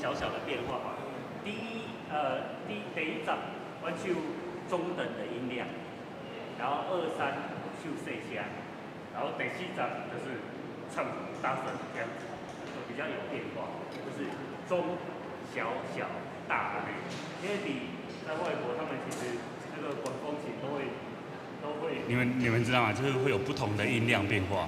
小小的變化哈。第一，第一節我唱中等的音量，然後二三唱細聲，然後第四節就是唱大聲這樣子，就比較有變化，就是中、小、小、大。因為比在外國，他們其實那個管風琴都會，你們知道嗎？就是會有不同的音量變化。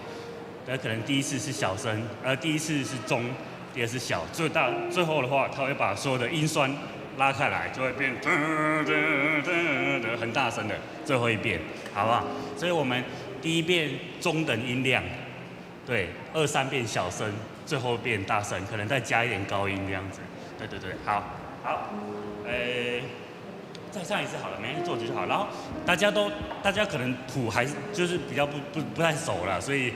那可能第一次是小聲，第一次是中，第二次小，最大最後的話，他會把所有的音栓拉開來，就會變噔噔噔噔很大聲的最後一遍，好不好？所以我們第一遍中等音量，對，二三遍小聲，最後變大聲，可能再加一點高音這樣子。對對對，好，好，再唱一次好了，沒關係，坐着就好。然後大家可能譜還是就是比較不太熟了，所以。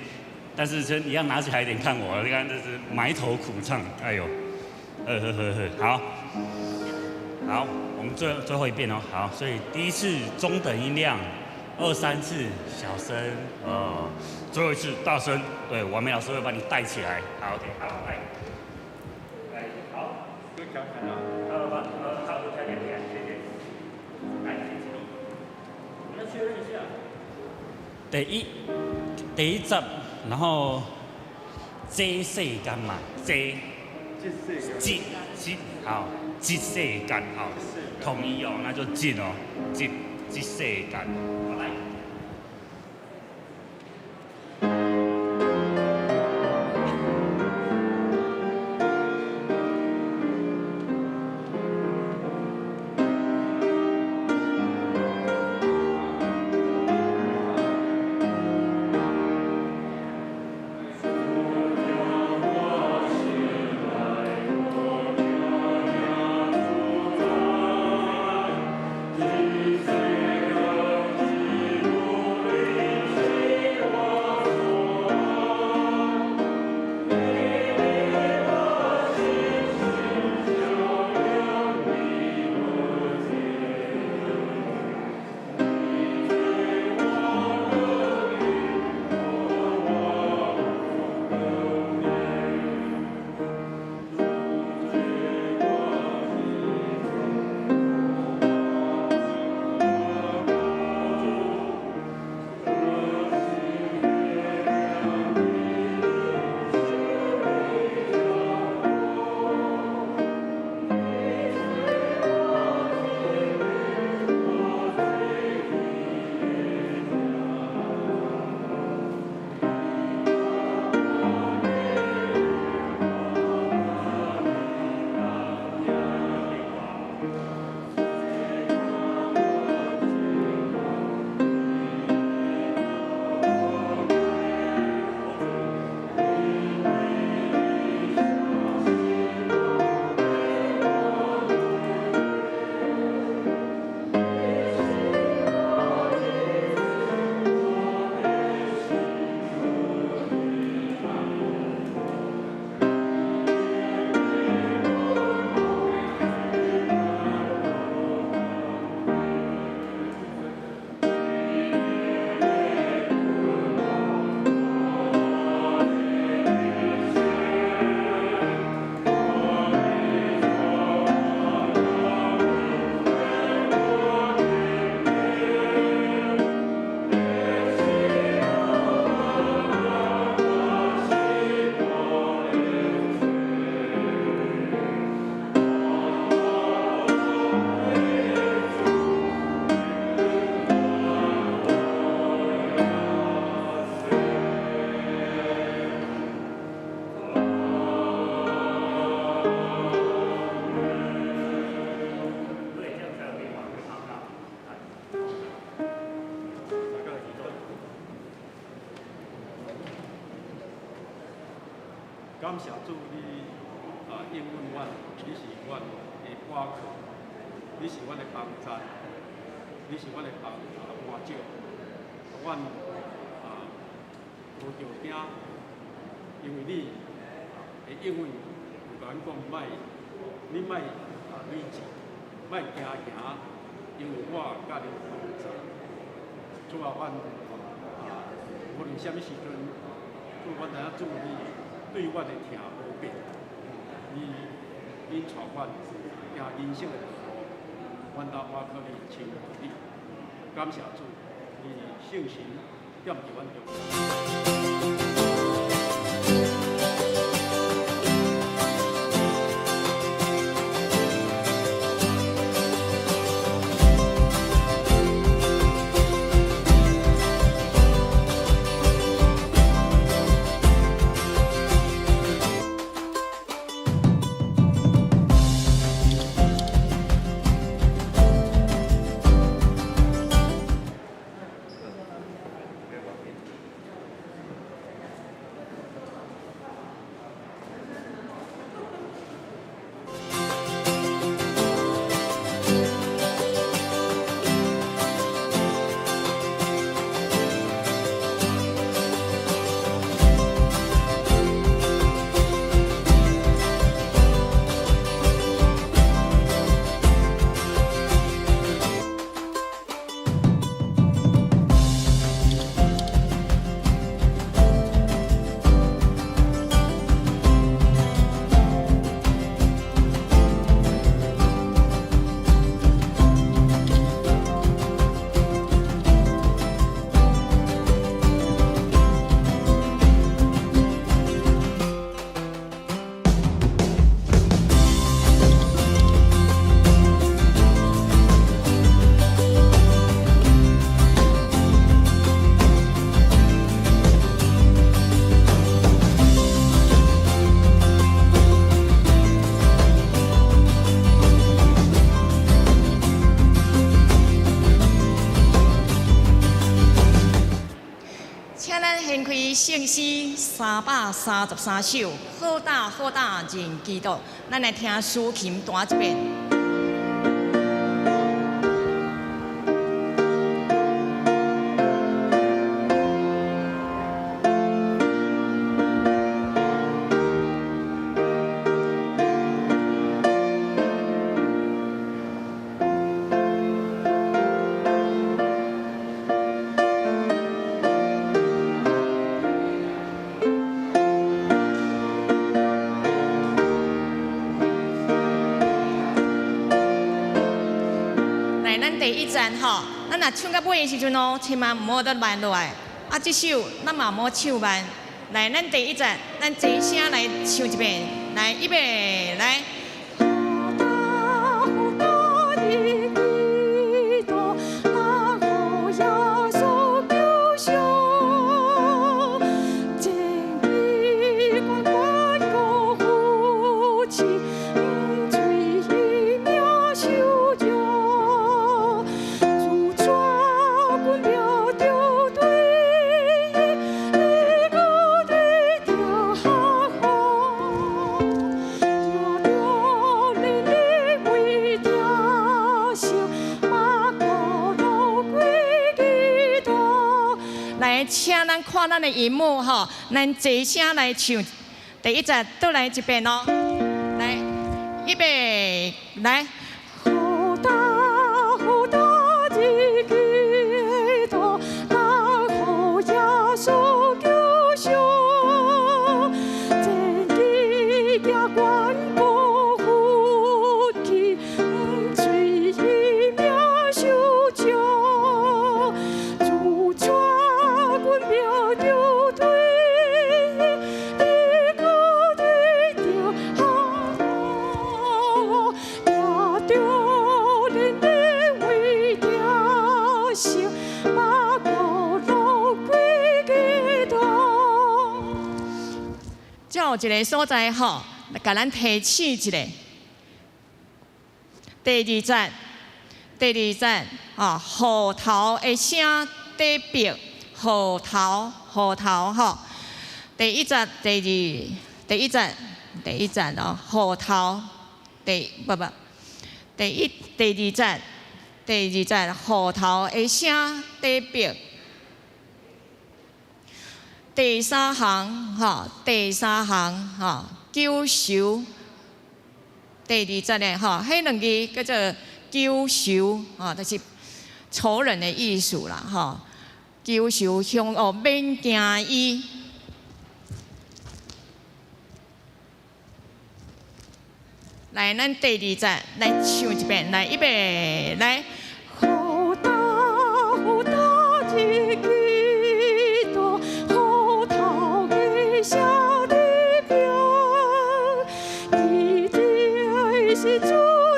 但是先一樣拿起來一點看我，你看這是埋頭苦唱，哎呦，呵呵呵呵，好，好，我們最後一遍哦，好，所以第一次中等音量，二三次小聲，最後一次大聲，對，完美老師會把你帶起來，好，OK，好，來，來，好，好，我調點點，謝謝，來，先起立，我們來確認一下，第一節。然後這世間嘛，這，這這好，這世間好，統一哦，那就這哦，這世間，好來。感謝主，你啊應允阮，你是阮的倚靠，你是阮的幫贊，你是阮的幫啊援助。阮啊無著驚，因為你會應允有共阮講，莫你莫啊累志，莫驚驚，因為我佮你同在。主啊，阮啊無論啥物時陣，主，阮知影主你對阮的疼無變，你恁帶阮行人生的道路，阮都倚靠你，親近你。感謝主，你聖神踮佇阮中間。請咱掀開聖詩333首，好膽好膽認基督。咱來聽司琴彈一遍。來，咱第一節吼，咱若唱到尾的時陣哦，千萬毋好閣慢落來。啊，這首咱嘛毋好唱慢。來，咱第一節，咱齊聲來唱一遍。來，預備，來。來，請咱看咱的螢幕吼，咱齊聲來唱第一節，倒來一遍哦。來，預備，來。好膽好膽認基督，來予耶穌救贖，前去行懸過夫妻，毋隨伊命受咒，主帶阮拼著對伊，佇高對著下路，行著連連為定勝，馬高路歸基督。這有一个所在吼，共咱提醒一下。第二節，第二節，啊，號頭的聲底壁，號頭，號頭吼。第一節，第二，第一節，第一節哦，號頭，第不不，第一，第二節，第二節，號頭的聲底壁。第三行，吼，第三行，吼，救仇。第二節咧，吼，彼兩字叫做救仇，吼，就是仇人的意思啦，吼。救仇凶惡，免驚伊。來，咱第二節來唱一遍，來，預備，來。好大好大的基督，好頭的聲的名，伊的是主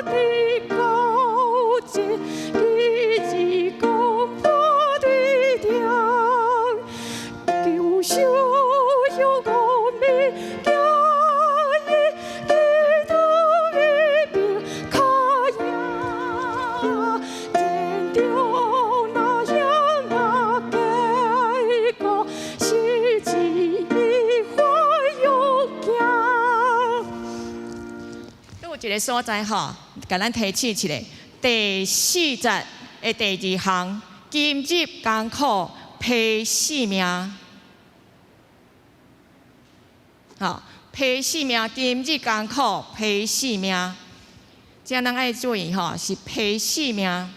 的高節，伊是公婆的聽，求相向我們行伊基督的名卡贏，戰場那險啊堅固，是只花勇行。閣有一个所在吼，共咱提醒一下，第四節的第二行，今日艱苦披性命，吼，披性命，今日艱苦披性命，這咱愛注意吼，是披性命。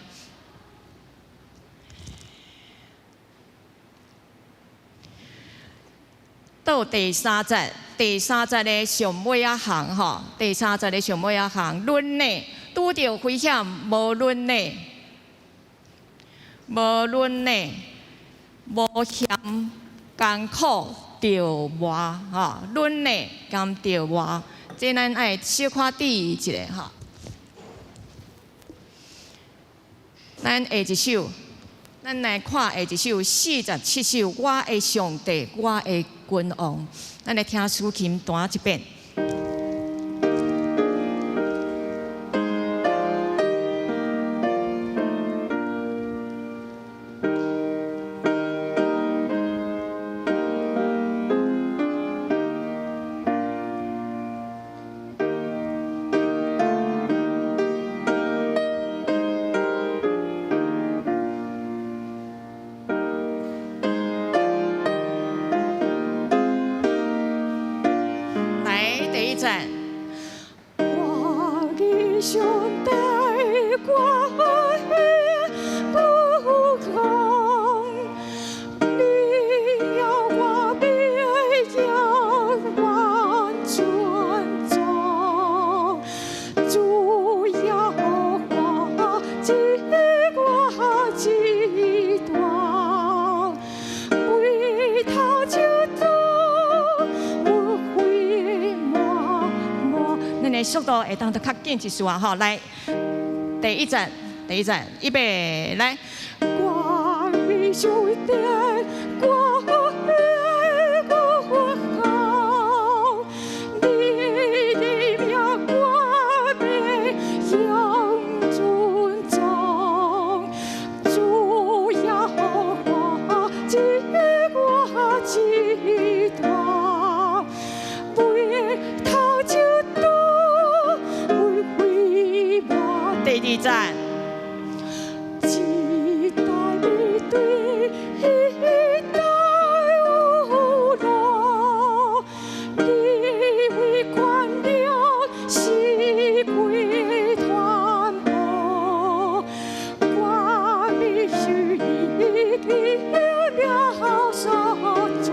到第三節，第三節的上尾仔行吼，第三節的上尾仔行，忍耐拄著危險無忍耐，無忍耐，無嫌艱苦著磨吼，忍耐兼著磨，這咱愛小可注意一下吼。咱下一首，咱來看下一首47首，我的上帝，我的君王。咱來聽司琴彈一遍。來，第一節。我的上帝，我的君王，你要我必永遠尊重，主耶和華是我至大，為頭一刀，有悔滿滿。咱的速度會當得較緊一絲仔吼，來，第一節，第一節，預備，來。我的上帝，我的君王，你的名我欲永尊重，主耶和華是我至大，為頭一刀，有悔滿。第二節。一代對一代有路，你為權力是歸傳播，我必須已經了所罪，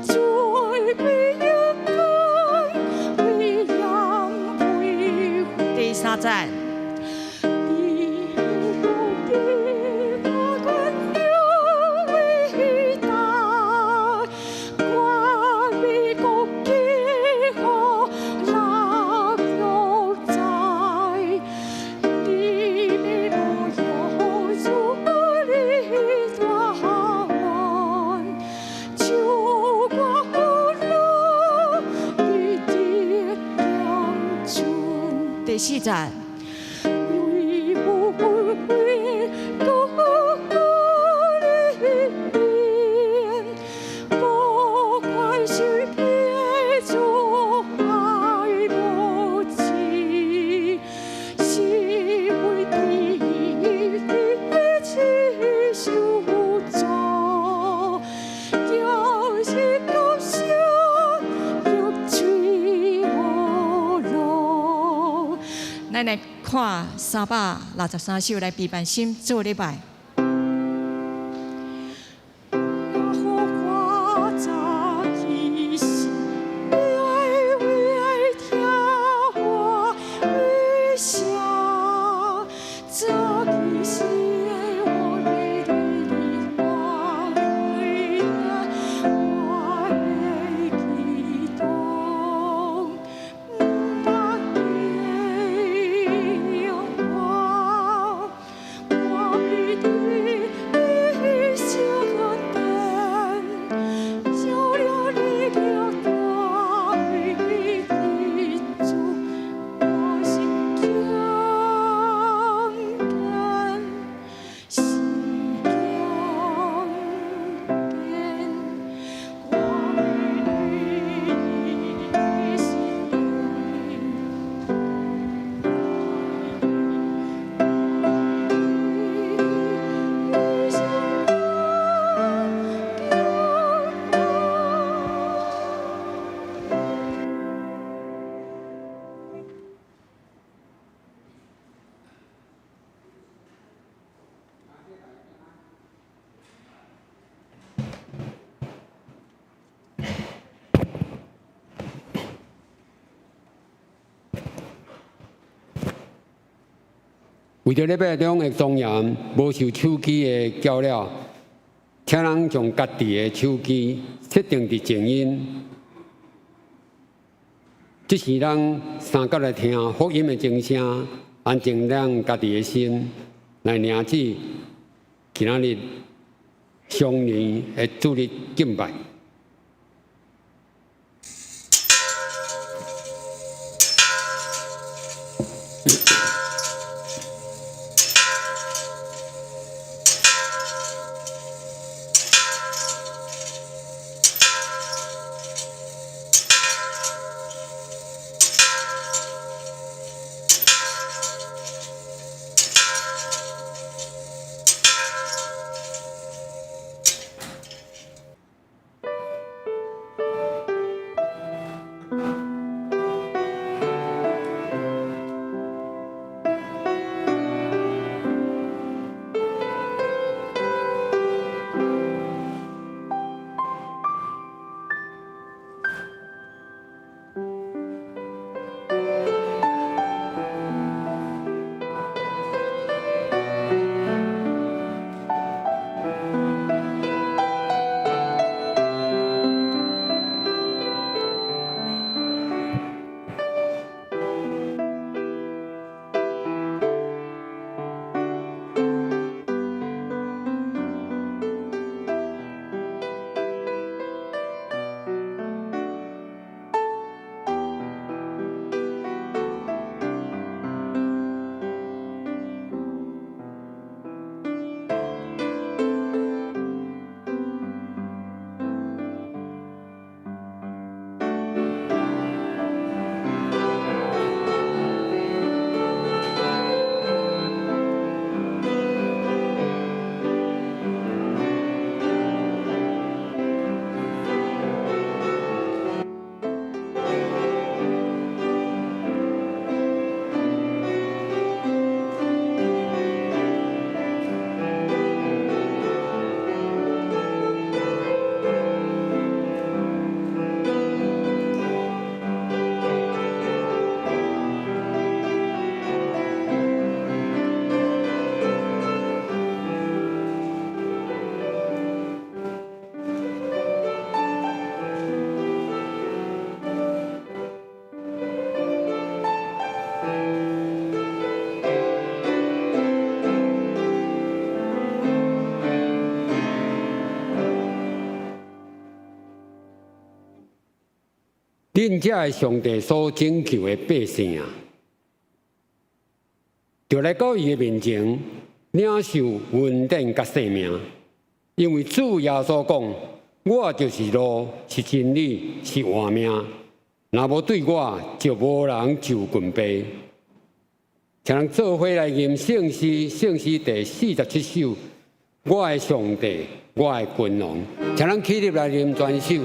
罪歸永遠，為養為第三節。你有比我更偉大，我比國旗號樂樂在，你的模樣如你大門，求我樂你的良准。第四節。為有為國裡面，無管是別主愛無止，是為你的慈受造，叫是高聲玉吹樂。咱來看363首來備辦心做禮拜。耶和華早已是為聽，為著禮拜中的莊嚴，無受手機的攪擾，請人將家己的手機設定佇靜音。這時咱三角來聽福音的鐘聲，安靜咱家己的心，來領旨今仔日常年的主日敬拜。恁這个上帝所拯救的百姓啊，就來到伊的面前，領受恩典佮生命。因為主耶穌講：我就是路，是真理，是活命。若無對我，就無人就近父。請人做伙來吟聖詩，聖詩第47首。我的上帝，我的君王。請人起立來吟全首。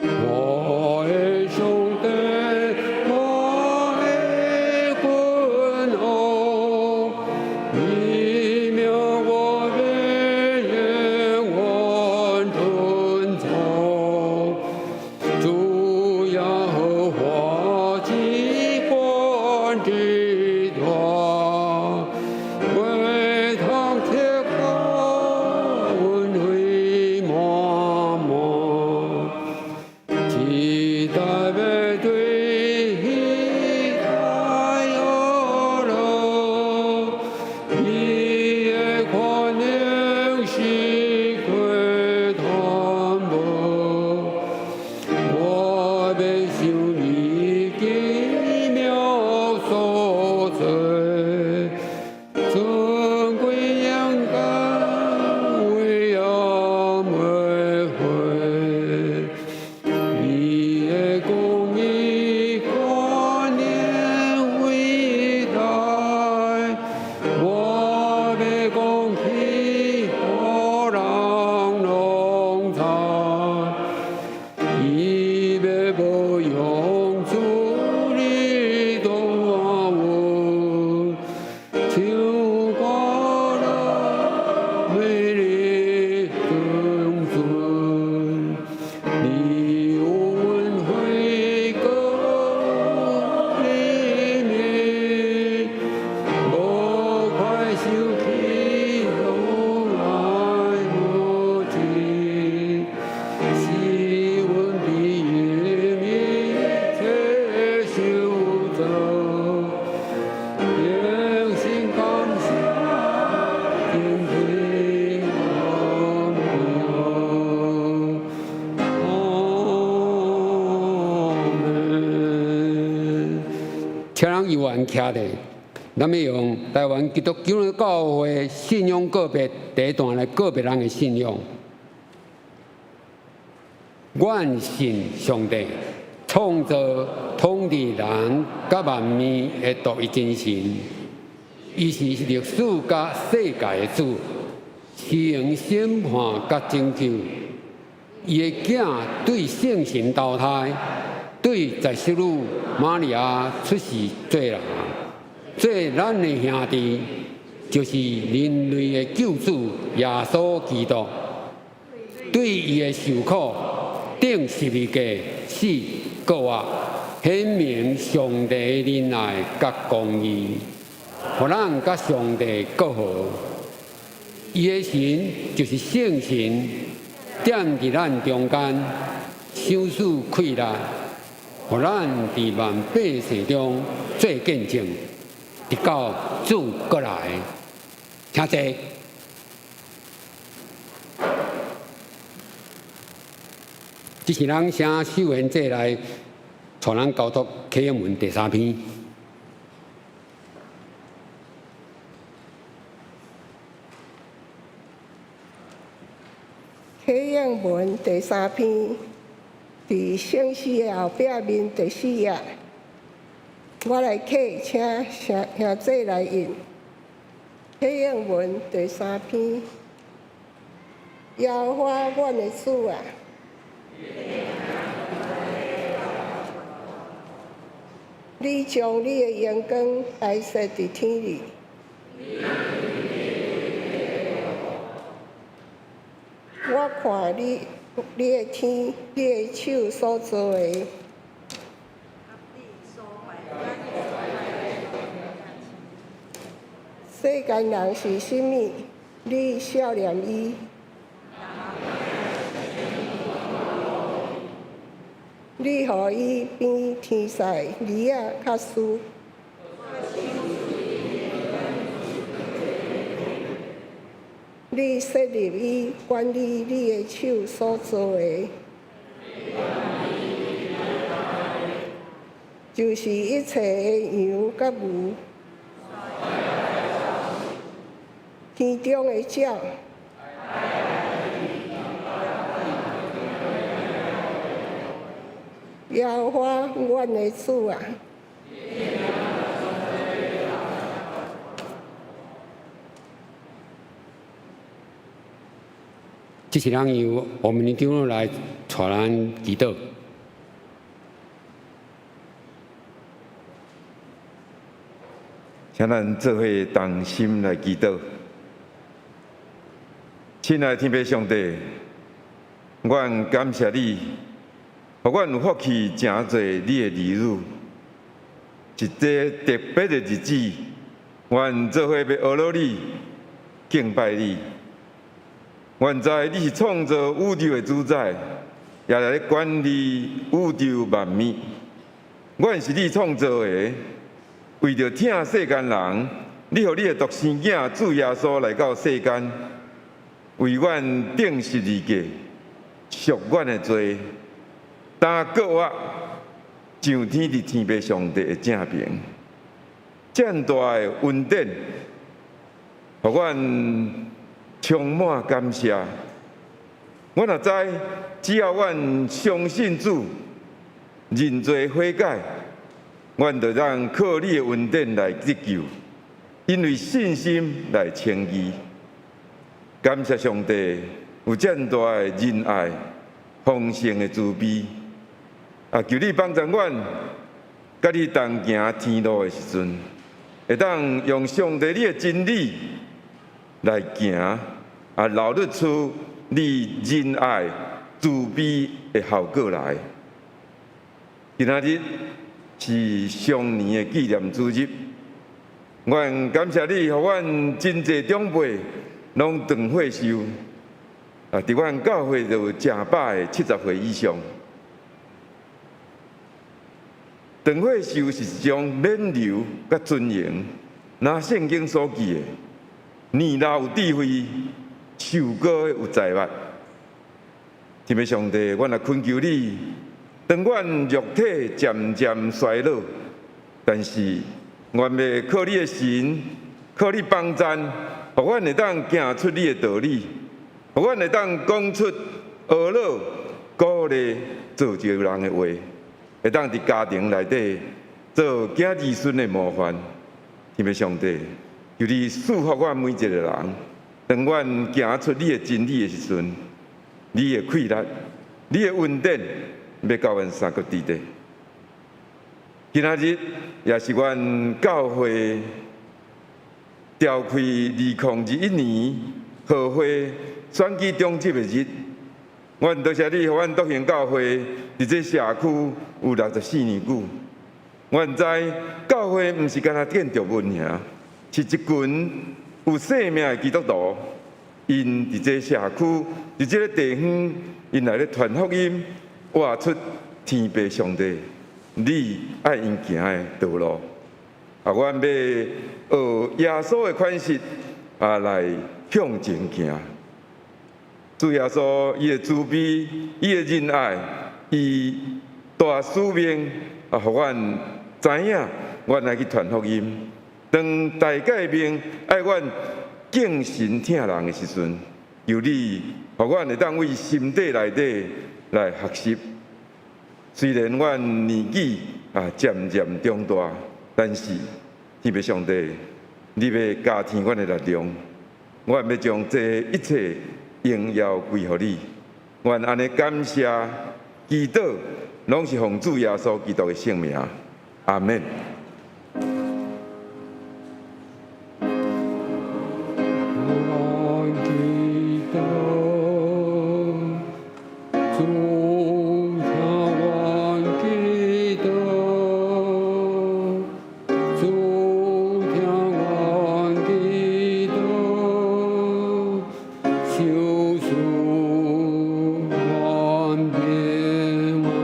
我的上帝，我的君王，你命我永遠尊崇。主耶徛咧，咱欲用台灣基督教會信仰告白第一段來告白咱的信仰。阮信上帝，創造統治人佮萬物的獨一真神，伊是歷史佮世界的主，施行審判佮拯救。伊的囝對聖神投胎，對十聖女瑪利亞出世做人，做咱的兄弟，就是人類的救主耶穌基督。對伊的受苦，釘十字架死，復活，顯明上帝的仁愛佮公義，予咱佮上帝和好。伊的神就是聖神，踮佇咱中間，賞賜氣力，予咱佇萬百姓中做見證，直到主閣來。請坐。這是咱請秀賢姐來帶咱交託啟應文第三篇。啟應文第三篇，佇聖詩的後壁面第四頁，我來啟，請兄姐來印。啟應文第三篇，耶和華阮的主啊！你將你的榮光擺設佇天裡，我看你，你的天，你的手所造的。世間人是啥物？你惜念伊？你予伊比天使兒仔較輸，你設立伊管理你的手所造的，就是一切的羊佮牛，天中的鳥。耶和華，阮的主啊！這是咱由黃明長老來帶咱祈禱。請咱做伙同心來祈禱。親愛的天父上帝，阮感謝你，予阮有福氣成做你的兒女。一個特別的日子，阮做伙欲學樂你，敬拜你。阮知你是創造宇宙的主宰，也來管理宇宙萬物。阮是你創造的，為著疼世間人，你予你的獨生囝主耶穌來到世間，為阮釘十字架，贖阮的罪，擔閣活，上天佇天父上帝的正爿。這麼大的恩典，予阮充滿感謝。阮也知，只要阮相信主，認罪悔改，阮就當靠你的恩典來得救，因為信心來稱義。感謝上帝有這麼大的仁愛、豐盛的慈悲，啊！求你幫助阮，佮你同行天路的時陣，會當用上帝你的真理來行，啊，流露出你仁愛、慈悲的效果來。今仔日是雙年的紀念主日，阮感謝你，予阮真濟長輩攏長歲壽，啊！佇阮教會就有成百个70歲以上。長歲壽是一種勉留佮尊榮，若聖經所記的，年老有智慧，壽高有財物。天父上帝，阮來懇求你，當阮肉體漸漸衰老，但是阮欲靠你的神，靠你幫贊，予阮會當行出你的道理，予阮會當講出呵咾鼓勵造就人的話，會當佇家庭內底做囝兒孫的模範。天父上帝，求你賜福阮每一個人，當阮行出你的真理的時陣，你的氣力、你的恩典，欲到阮三國地底。今仔日也是阮教會召開2021年合會選舉總執的日。阮多謝你，予阮篤行教會佇這社區有64年久。阮知教會毋是干焦建築物爾，是一群有生命的基督徒，𪜶佇這社區，佇這個地方，𪜶來咧傳福音，活出天父上帝你愛𪜶行的道路。啊，阮欲學耶穌的款式啊，來向前行。主耶穌伊的慈悲，伊的仁愛，伊大使命啊，予阮知影，阮愛去傳福音。當大革命愛阮敬神疼人的時陣，求你予阮會當為心底內底來學習。雖然阮年紀啊漸漸長大，但是天父上帝，你欲加添阮的力量，阮欲將這一切榮耀歸予你。阮按呢感謝祈禱，攏是奉主耶穌基督的聖名。阿們。阮祈禱，主聽阮祈禱，主聽阮祈禱，求賜阮平安。阿們。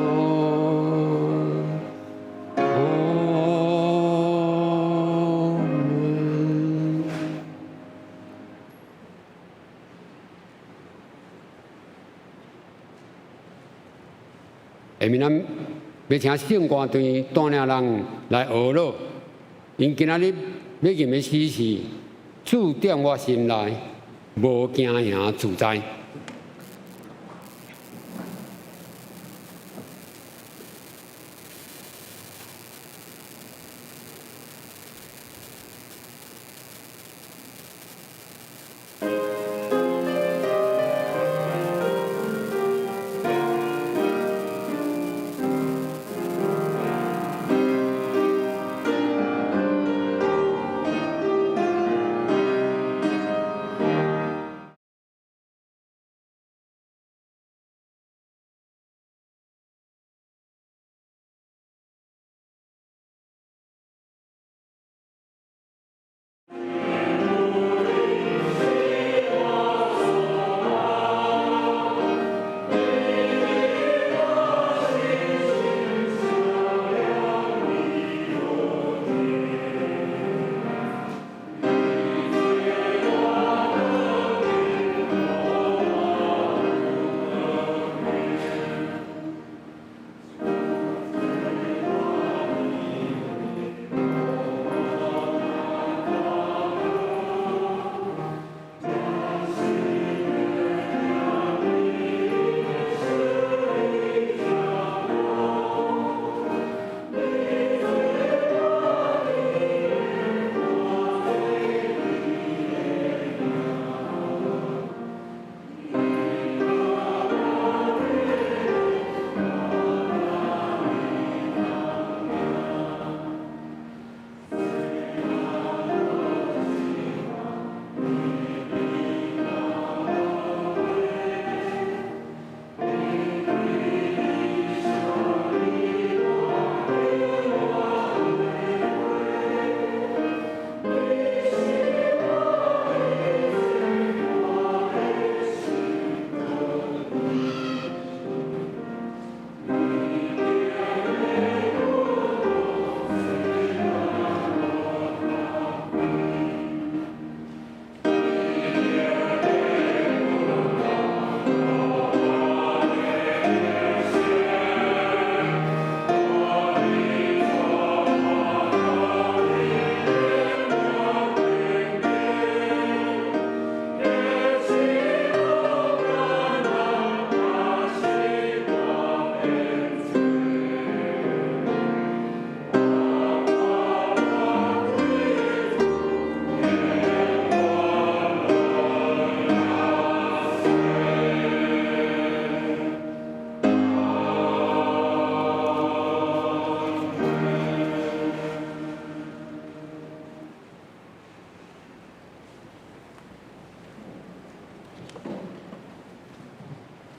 下面咱欲請聖歌隊帶領人來呵咾，𪜶今仔日欲吟的詩是：主踮我心內，無驚惶自在。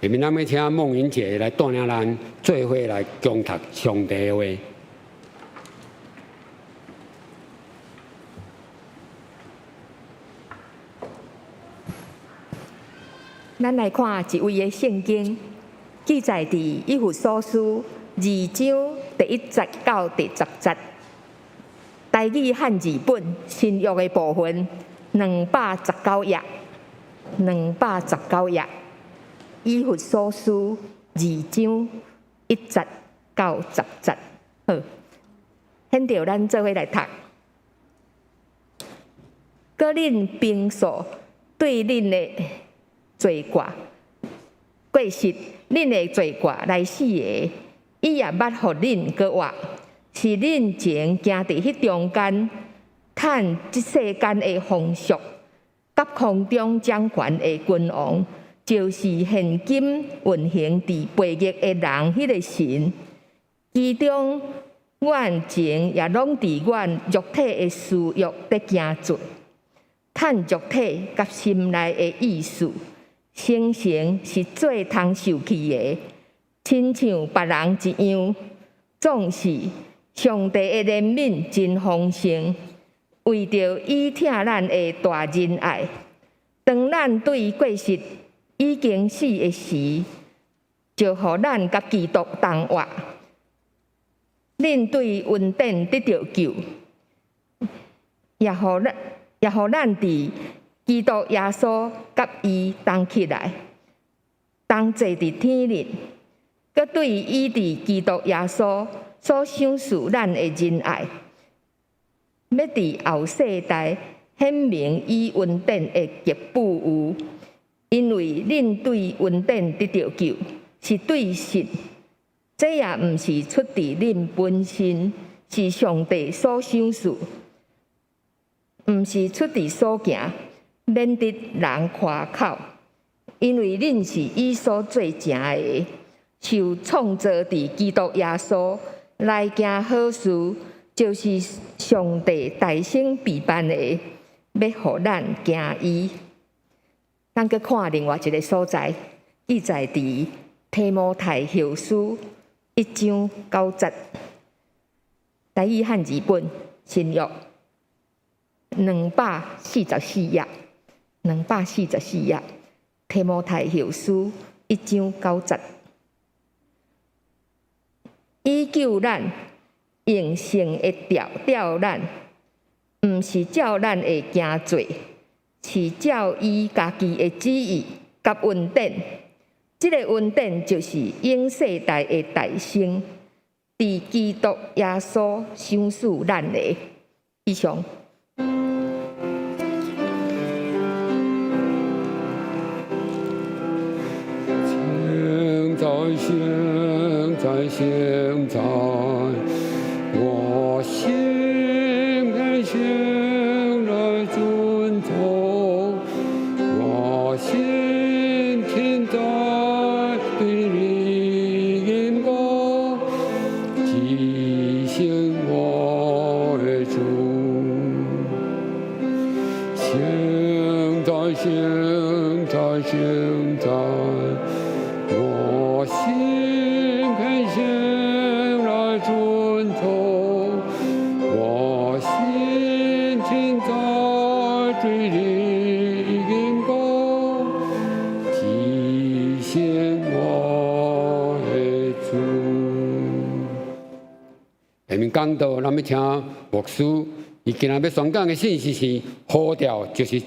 下面咱欲請夢雲姐來帶領咱做伙來恭讀上帝的話。咱來看一位的聖經，記載佇以弗所書二章第一節到第十節，台語漢字本新約的部分219頁，219頁，以弗所書二章一節到十節，好，現著咱做伙來讀。閣恁平數對恁的罪過，過失，恁的罪過來死的，伊也捌予恁閣活，是恁前行佇彼中間，趁這世間的風俗，佮空中掌權的君王，就是現今運行佇悖逆的人彼个神。其中，阮前也攏佇阮肉體的私欲佇行做，趁肉體佮心內的意思，生成是做通受氣的，親像別人一樣。總是上帝的憐憫真豐盛，為著伊疼咱的大仁愛，當咱對過失已經死的時，就予咱佮基督同活。恁對恩典得著救，也予咱佇基督耶穌佮伊同起來，同坐佇天裡，閣對伊佇基督耶穌所賞賜咱的仁愛，欲佇後世代顯明伊恩典的極富有，因為恁對恩典得著救，是對信，這也毋是出佇恁本身，是上帝所賞賜，毋是出佇所行，免得人誇口。因為恁是伊所做成的，受創造佇基督耶穌來行好事，就是上帝大先備辦的，欲予咱行伊。咱閣看另外一个所在，記載佇提摩太後書一章九節，台語漢字本新約244頁，244頁，提摩太後書一章九節，伊救咱，用聖的召召咱，毋是照咱的行做，是照伊家己的旨意佮恩典。這个恩典就是永世代的大成，佇基督耶穌賞賜咱的。以上。聖哉，聖哉，聖哉，我心懇心來尊崇，我心傾在對你恩膏，至聖我的主。聖哉，聖哉，聖哉，我心懇心來尊崇，我心傾在對你恩膏，至聖我的主。下面講道，咱欲請牧師，伊今仔欲宣講的信息是呼召，就是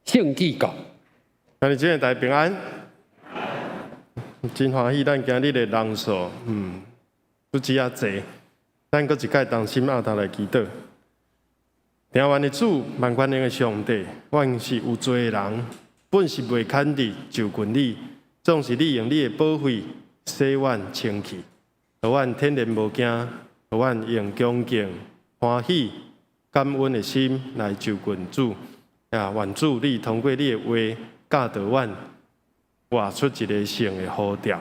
聖召教。兄弟姊妹大家平安，真歡喜咱今日的人數，不止遐濟，咱閣一擺同心徼頭來祈禱。聽完的主，萬全能的上帝，阮是有罪的人，本是袂堪得就近你，總是你用你的寶血洗阮清氣，予阮坦然無驚，予阮用恭敬、歡喜、感恩的心來就近主。啊，願主你通過你的話教導阮，活出一个聖的呼召。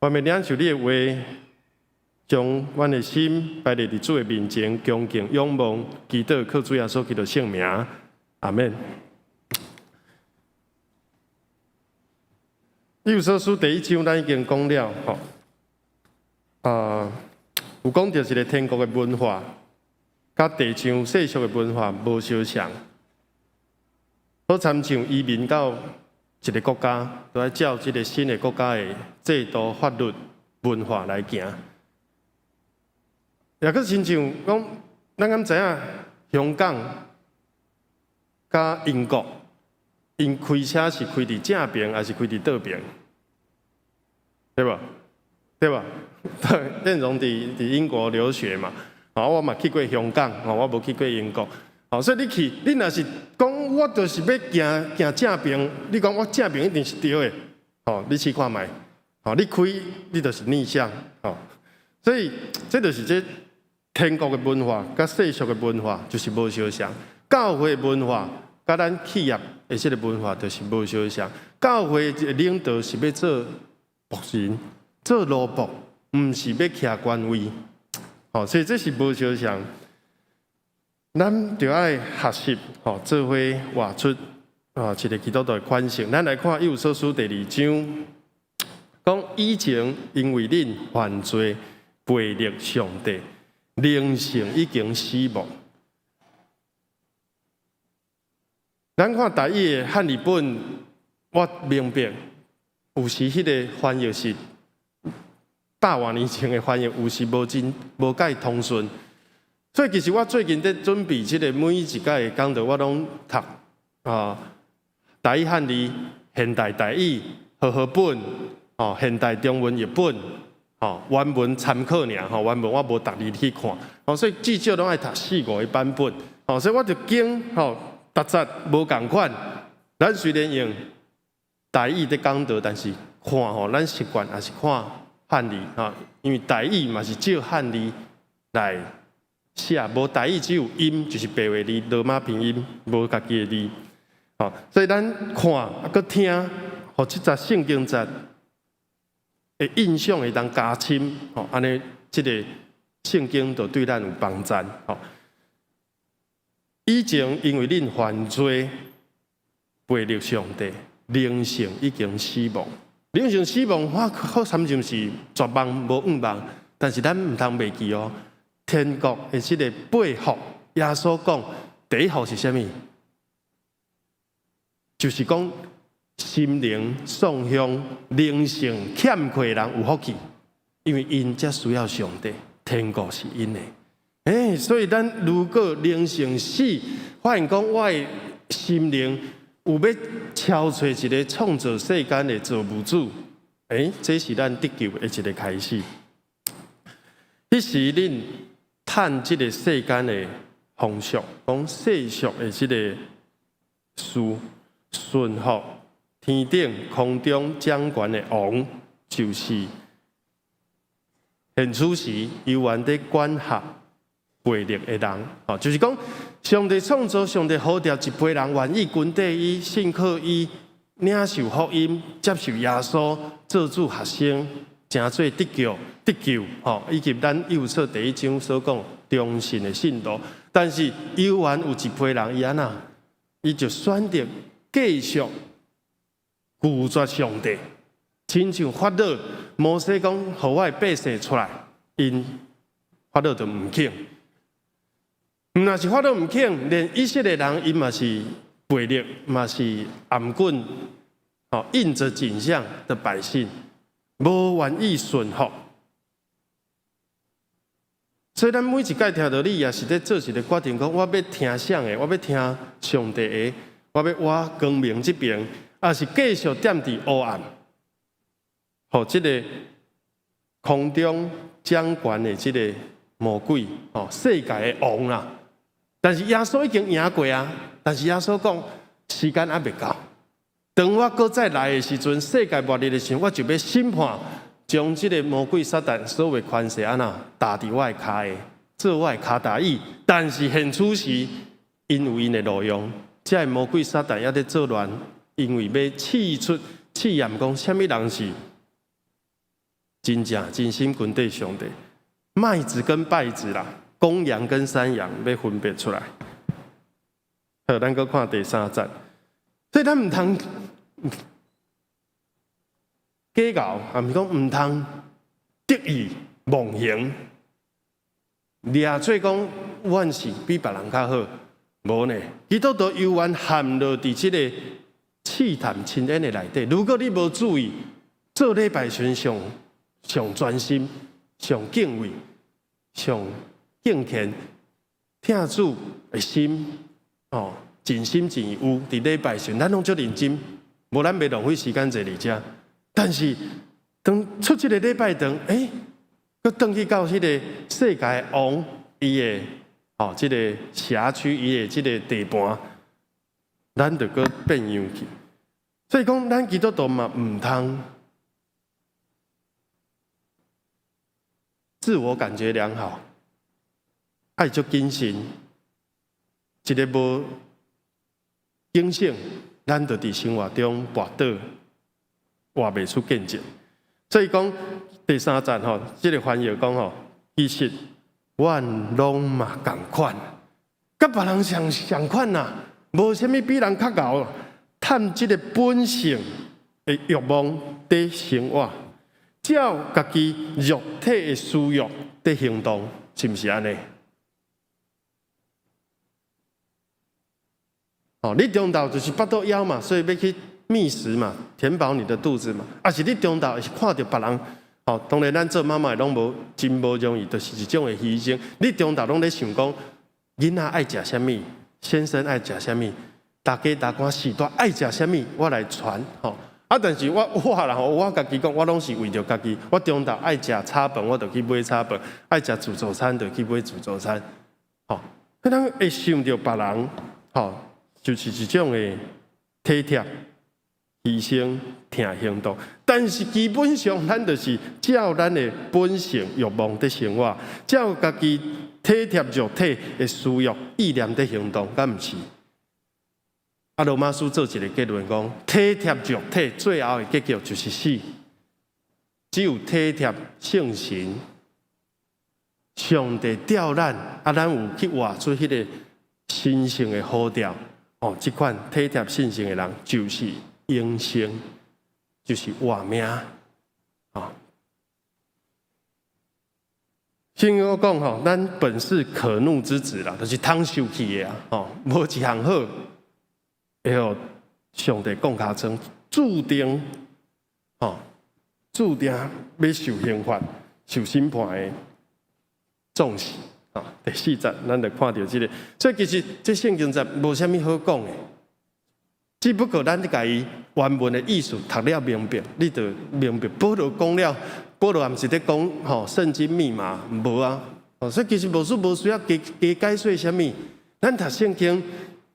願欲領受你的話，將阮的心擺佇主的面前，恭敬仰望，祈禱靠主耶穌基督聖名，阿們。以弗所書第一章咱已經講了，吼，啊，有講著一个天國的文化，佮地上世俗的文化無相像。好親像移民到一个國家，都愛照這个新的國家的制度、法律、文化來行。也閣親像講，咱敢知影香港佮英國，𪜶開車是開佇正爿，抑是開佇倒爿？對無？對吧？對，建榮佇英國留學嘛，啊，我嘛去過香港，吼，我無去過英國，吼，所以你去，你若是講我就是欲行行正爿，你講我正爿一定是對的，吼，你試看覓，吼，你開你就是逆向，吼，所以這就是這天國的文化，佮世俗的文化就是無相像，教會文化佮咱企業的這个文化就是無相像，教會的領導是欲做僕人，做奴僕，毋是欲徛權位，吼，所以這是無相像。咱著愛學習，吼，做伙活出啊一个基督徒的款式。咱來看以弗所書第二章，講以前因為恁犯罪背逆上帝，靈性已經死亡。咱看台語的漢譯本，我明白有時彼个翻譯是百外年前的翻譯，有時無真無蓋通順。所以其實我最近佇準備這个每一屆的講道，我攏讀啊台語漢字、現代台語、和合本、哦現代中文譯本、吼原文參考爾，吼原文我無逐字去看，吼所以至少攏愛讀四五个版本，吼所以我就驚吼讀節無仝款。咱雖然用台語佇講道，但是看吼咱習慣也是看漢字，吼，因為台語嘛是照漢字來寫，無台語只有音，就是白話字、羅馬拼音，無家己的字，吼，所以咱看啊，閣聽，予這節聖經節的印象會當加深，吼，按呢，這个聖經就對咱有幫助，吼。以前因為恁犯罪背逆上帝，靈性已經死亡，靈性死亡，我好親像是絕望無向望，但是咱毋通袂記哦。天國的這个八福，耶穌講第一福是啥物？就是講心靈喪向、靈性欠缺的人有福氣，因為𪜶才需要上帝，天國是𪜶的。欸，所以咱如果靈性死，發現講我的心靈有欲超揣一个創造世間的造物主，欸，這是咱得救的一个開始。彼時恁趁這个世間的風俗，講世俗的這个事，順服天頂空中掌權的王，就是現此時猶原佇管轄背逆的人，吼，就是講上帝創造，上帝呼召一批人願意跟綴伊、信靠伊、領受福音、接受耶穌做主學生，成做得救、得救，吼，以及咱以弗所第一章所講忠信的信徒。但是猶原有一批人，伊按怎？伊就選擇繼續拒絕上帝，親像法老、摩西講，予我的百姓出來，𪜶法老就毋肯。毋若是法老毋肯，連以色列人𪜶嘛是背逆，嘛是頷頸，吼，印著景象的百姓，無願意順服。所以咱每一擺聽著你也是咧做一个決定，講我欲聽啥的，我欲聽上帝的，我欲倚光明這爿，抑是繼續踮佇黑暗，予這个空中掌權的這个魔鬼，吼，世界的王啦。但是耶穌已經贏過啊！但是耶穌講時間猶未到，當我閣再來的時陣，世界末日的時陣，我就欲審判，將這个魔鬼撒旦所有權勢按怎踏佇我的跤下，做我的跤踏椅。但是現此時，𪜶有𪜶的路用，這个魔鬼撒旦猶佇作亂，因為欲試出試驗講，啥物人是真正真心跟綴上帝，麥子跟稗子啦。公羊跟山羊欲分別出來。好，咱閣看第三節。所以咱毋通計較，也毋是講毋通得意忘形，掠做講阮是比別人較好，無呢。基督徒猶原陷落佇這个試探深淵的內底。如果你無注意，做禮拜時上上專心、上敬畏、上敬虔、疼主的心，哦，盡心盡意有佇禮拜時，咱攏足認真，無咱袂浪費時間坐佇遮。但是當出這个禮拜堂，欸，閣轉去到彼个世界王伊的哦，這个轄區伊的這个地盤，咱就閣變樣去。所以講，咱基督徒嘛毋通自我感覺良好，愛足謹慎，一个無警醒，咱就佇生活中跋倒，活袂出見證。所以講第三節吼，這个翻譯講吼，其實阮攏嘛仝款，佮別人相相款啦，無啥物比人較𠢕，趁這个本性的慾望佇生活，照家己肉體的私欲佇行動，是毋是按呢？哦，你中晝就是腹肚枵嘛，所以欲去覓食嘛，填飽你的肚子嘛。啊是你中晝是看著別人，哦，當然咱做媽媽的攏無真無容易，就是一種的犧牲。你中晝攏咧想講，囡仔愛食啥物，先生愛食啥物，大家大官序大愛食啥物，我來傳吼。啊，但是我我啦吼，我家己講，我攏是為著家己。我中晝愛食炒飯，我就去買炒飯；愛食自助餐，就去買自助餐。吼，咱會想著別人，吼，就是一種的體貼、犧牲、疼行動。但是基本上，咱就是照咱的本性慾望佇生活，照家己體貼肉體的私欲意念佇行動，敢毋是？啊，羅馬書做一个結論講，體貼肉體最後的結局就是死。只有體貼聖神，上帝調咱，啊，咱有去活出彼个神聖的呼召。哦，這款體貼聖神的人就是永生，就是活命。哦，聖經講吼，咱本是可怒之子啦，就是通受氣的啊。哦，無一項好。會予上帝降尻川，注定吼，注定欲受刑罰、受審判的壯士。啊，第四節，咱就看著這个，所以其實這聖經節無啥物好講的，只不過咱共伊原文的意思讀了明白，你就明白。保羅講了，保羅也毋是咧講吼聖經密碼，無啊。所以其實牧師無需要加加解說啥物，咱讀聖經，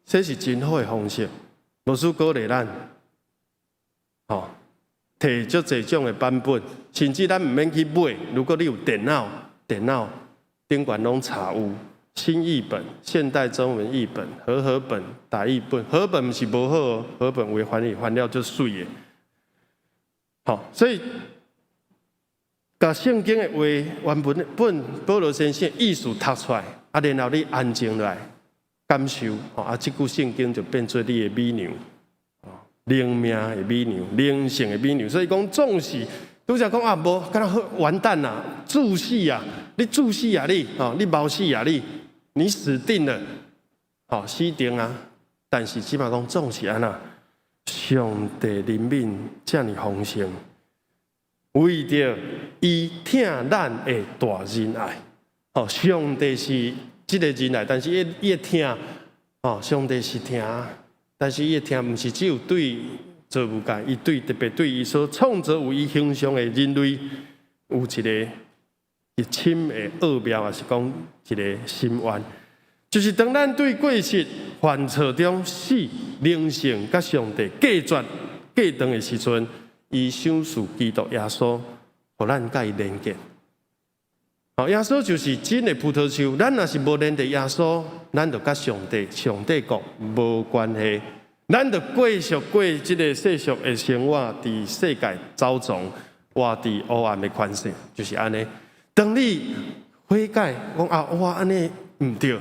這是真好的方式。牧師鼓勵咱，吼，提足濟種的版本，甚至咱毋免去買。如果你有電腦，電腦頂懸攏查有新譯本、現代中文譯本、和合本、大譯本。和合本毋是無好哦，和合本有的翻譯翻了足媠的。吼，所以，共聖經的話原文本保羅先生意思讀出來，啊，然後你安靜落來感受，吼，啊，這句聖經就變做你的美糧，靈命的美糧，靈性的美糧。所以講，總是拄才講啊，無，敢若好完蛋啦，注死啊！你注死啊你，吼，你無死啊你，你死定了，吼，死定啊！但是這擺講總是按怎，上帝憐憫遮爾豐盛，為著伊疼咱的大仁愛，吼，上帝是這个仁愛，但是伊伊的疼，吼，上帝是疼，但是伊的疼毋是只有對造物界，伊對特別對伊所創造有伊形象的人類，有一个極深的奧妙，抑是講一个心願，就是當咱對過失犯錯中死靈性佮上帝隔絕隔斷的時陣，伊賞賜基督耶穌，予咱佮伊連結。吼，耶穌就是真的葡萄樹，咱若是無連著耶穌，咱就佮上帝、上帝國無關係，咱就繼續過這个世俗的生活，佇世界走傱，活佇黑暗的權勢，就是按呢。當你悔改，講啊，我按呢毋對，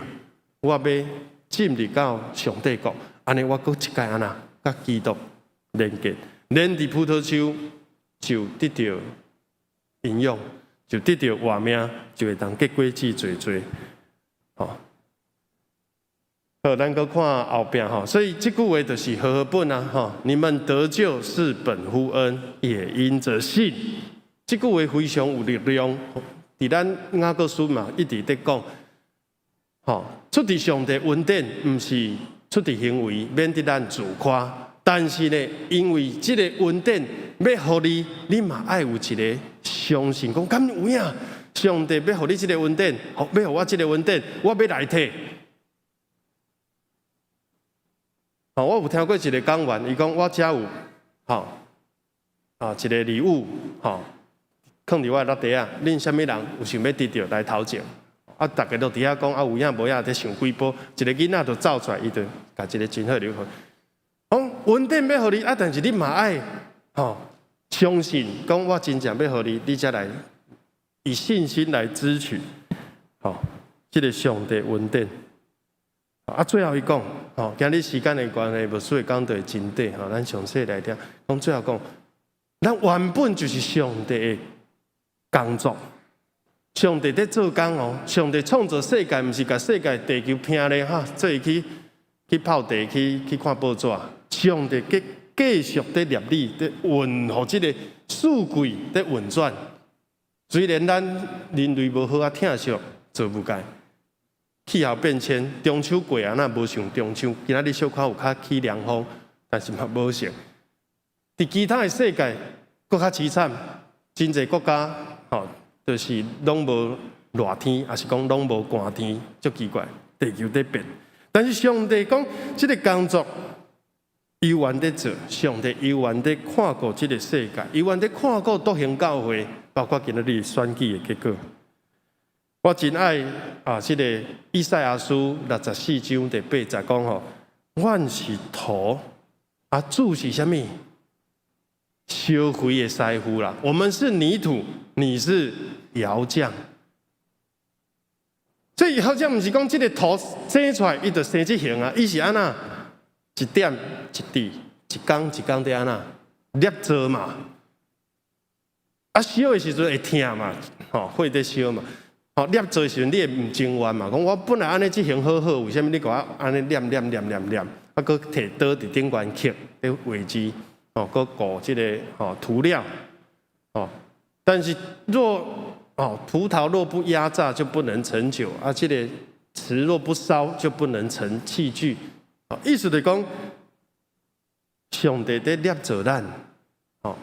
我欲進入到上帝國，按呢我閣一擺按怎，佮基督連結，連佇葡萄樹，就得著營養，就得著活命，就會當結果子濟濟。吼，好，咱閣看後壁吼，所以這句話就是和合本啊，吼，你們得救是本乎恩，也因着信。這句話非常有力量，佇咱雅各書嘛一直佇講，吼，出佇上帝恩典，毋是出佇行為，免得咱自誇。但是呢，因為這个恩典欲予你，你嘛愛有一个相信，講敢有影？上帝欲予你這个恩典，欲予我這个恩典，我欲來提。吼，我有聽過一个講員，伊講我遮有，吼，啊一个禮物，吼，囥佇我的落地仔，恁啥物人有想欲得著來頭前？啊，逐家都佇遐講啊，有影無影，佇想幾晡，一个囡仔就走出來，伊就共一个真好禮物。講恩典欲予你，啊，但是你嘛愛吼相信，講我真正欲予你，你才來以信心來支取，吼，這个上帝恩典。啊，最後伊講，吼，今日時間的關係，牧師會講到真短，吼，咱詳細來聽。講最後講，咱原本就是上帝的工作，上帝佇做工哦，上帝創造世界，毋是共世界地球拚咧哈，做去去泡茶，去去看報紙。上帝繼繼續佇捏你，佇運予這个四季佇運轉。雖然咱人類無好仔疼惜造物界，氣候變遷，中秋過啊，若無像中秋，今仔日小可有較起涼風，但是嘛無成。佇其他的世界，閣較悽慘，真濟國家吼，就是攏無熱天，抑是講攏無寒天，足奇怪，地球佇變。但是上帝講，這个工作猶原佇做，上帝猶原佇看顧這个世界，猶原佇看顧獨行教會，包括今仔日選舉的結果。我真愛啊！這个以賽亞書64章第8節講吼，阮是土，啊主是啥物？燒肥的師傅啦。我們是泥土，你是窯匠。這窯匠毋是講這个土生出來，伊就生這形啊？伊是按怎？一點一滴，一工一工佇按怎捏造嘛？啊，燒的時陣會疼嘛？吼，火佇燒嘛？吼，捏造的時陣你會毋情願嘛？講我本來按呢這形好好，為啥物你共我按呢捏捏捏捏捏？啊，閣提刀佇頂懸刻佇畫字，吼，閣糊這个吼塗料，吼。但是若哦葡萄若不壓榨就不能成酒，啊，這个瓷若不燒就不能成器具。意思就是講，上帝佇捏造咱，吼，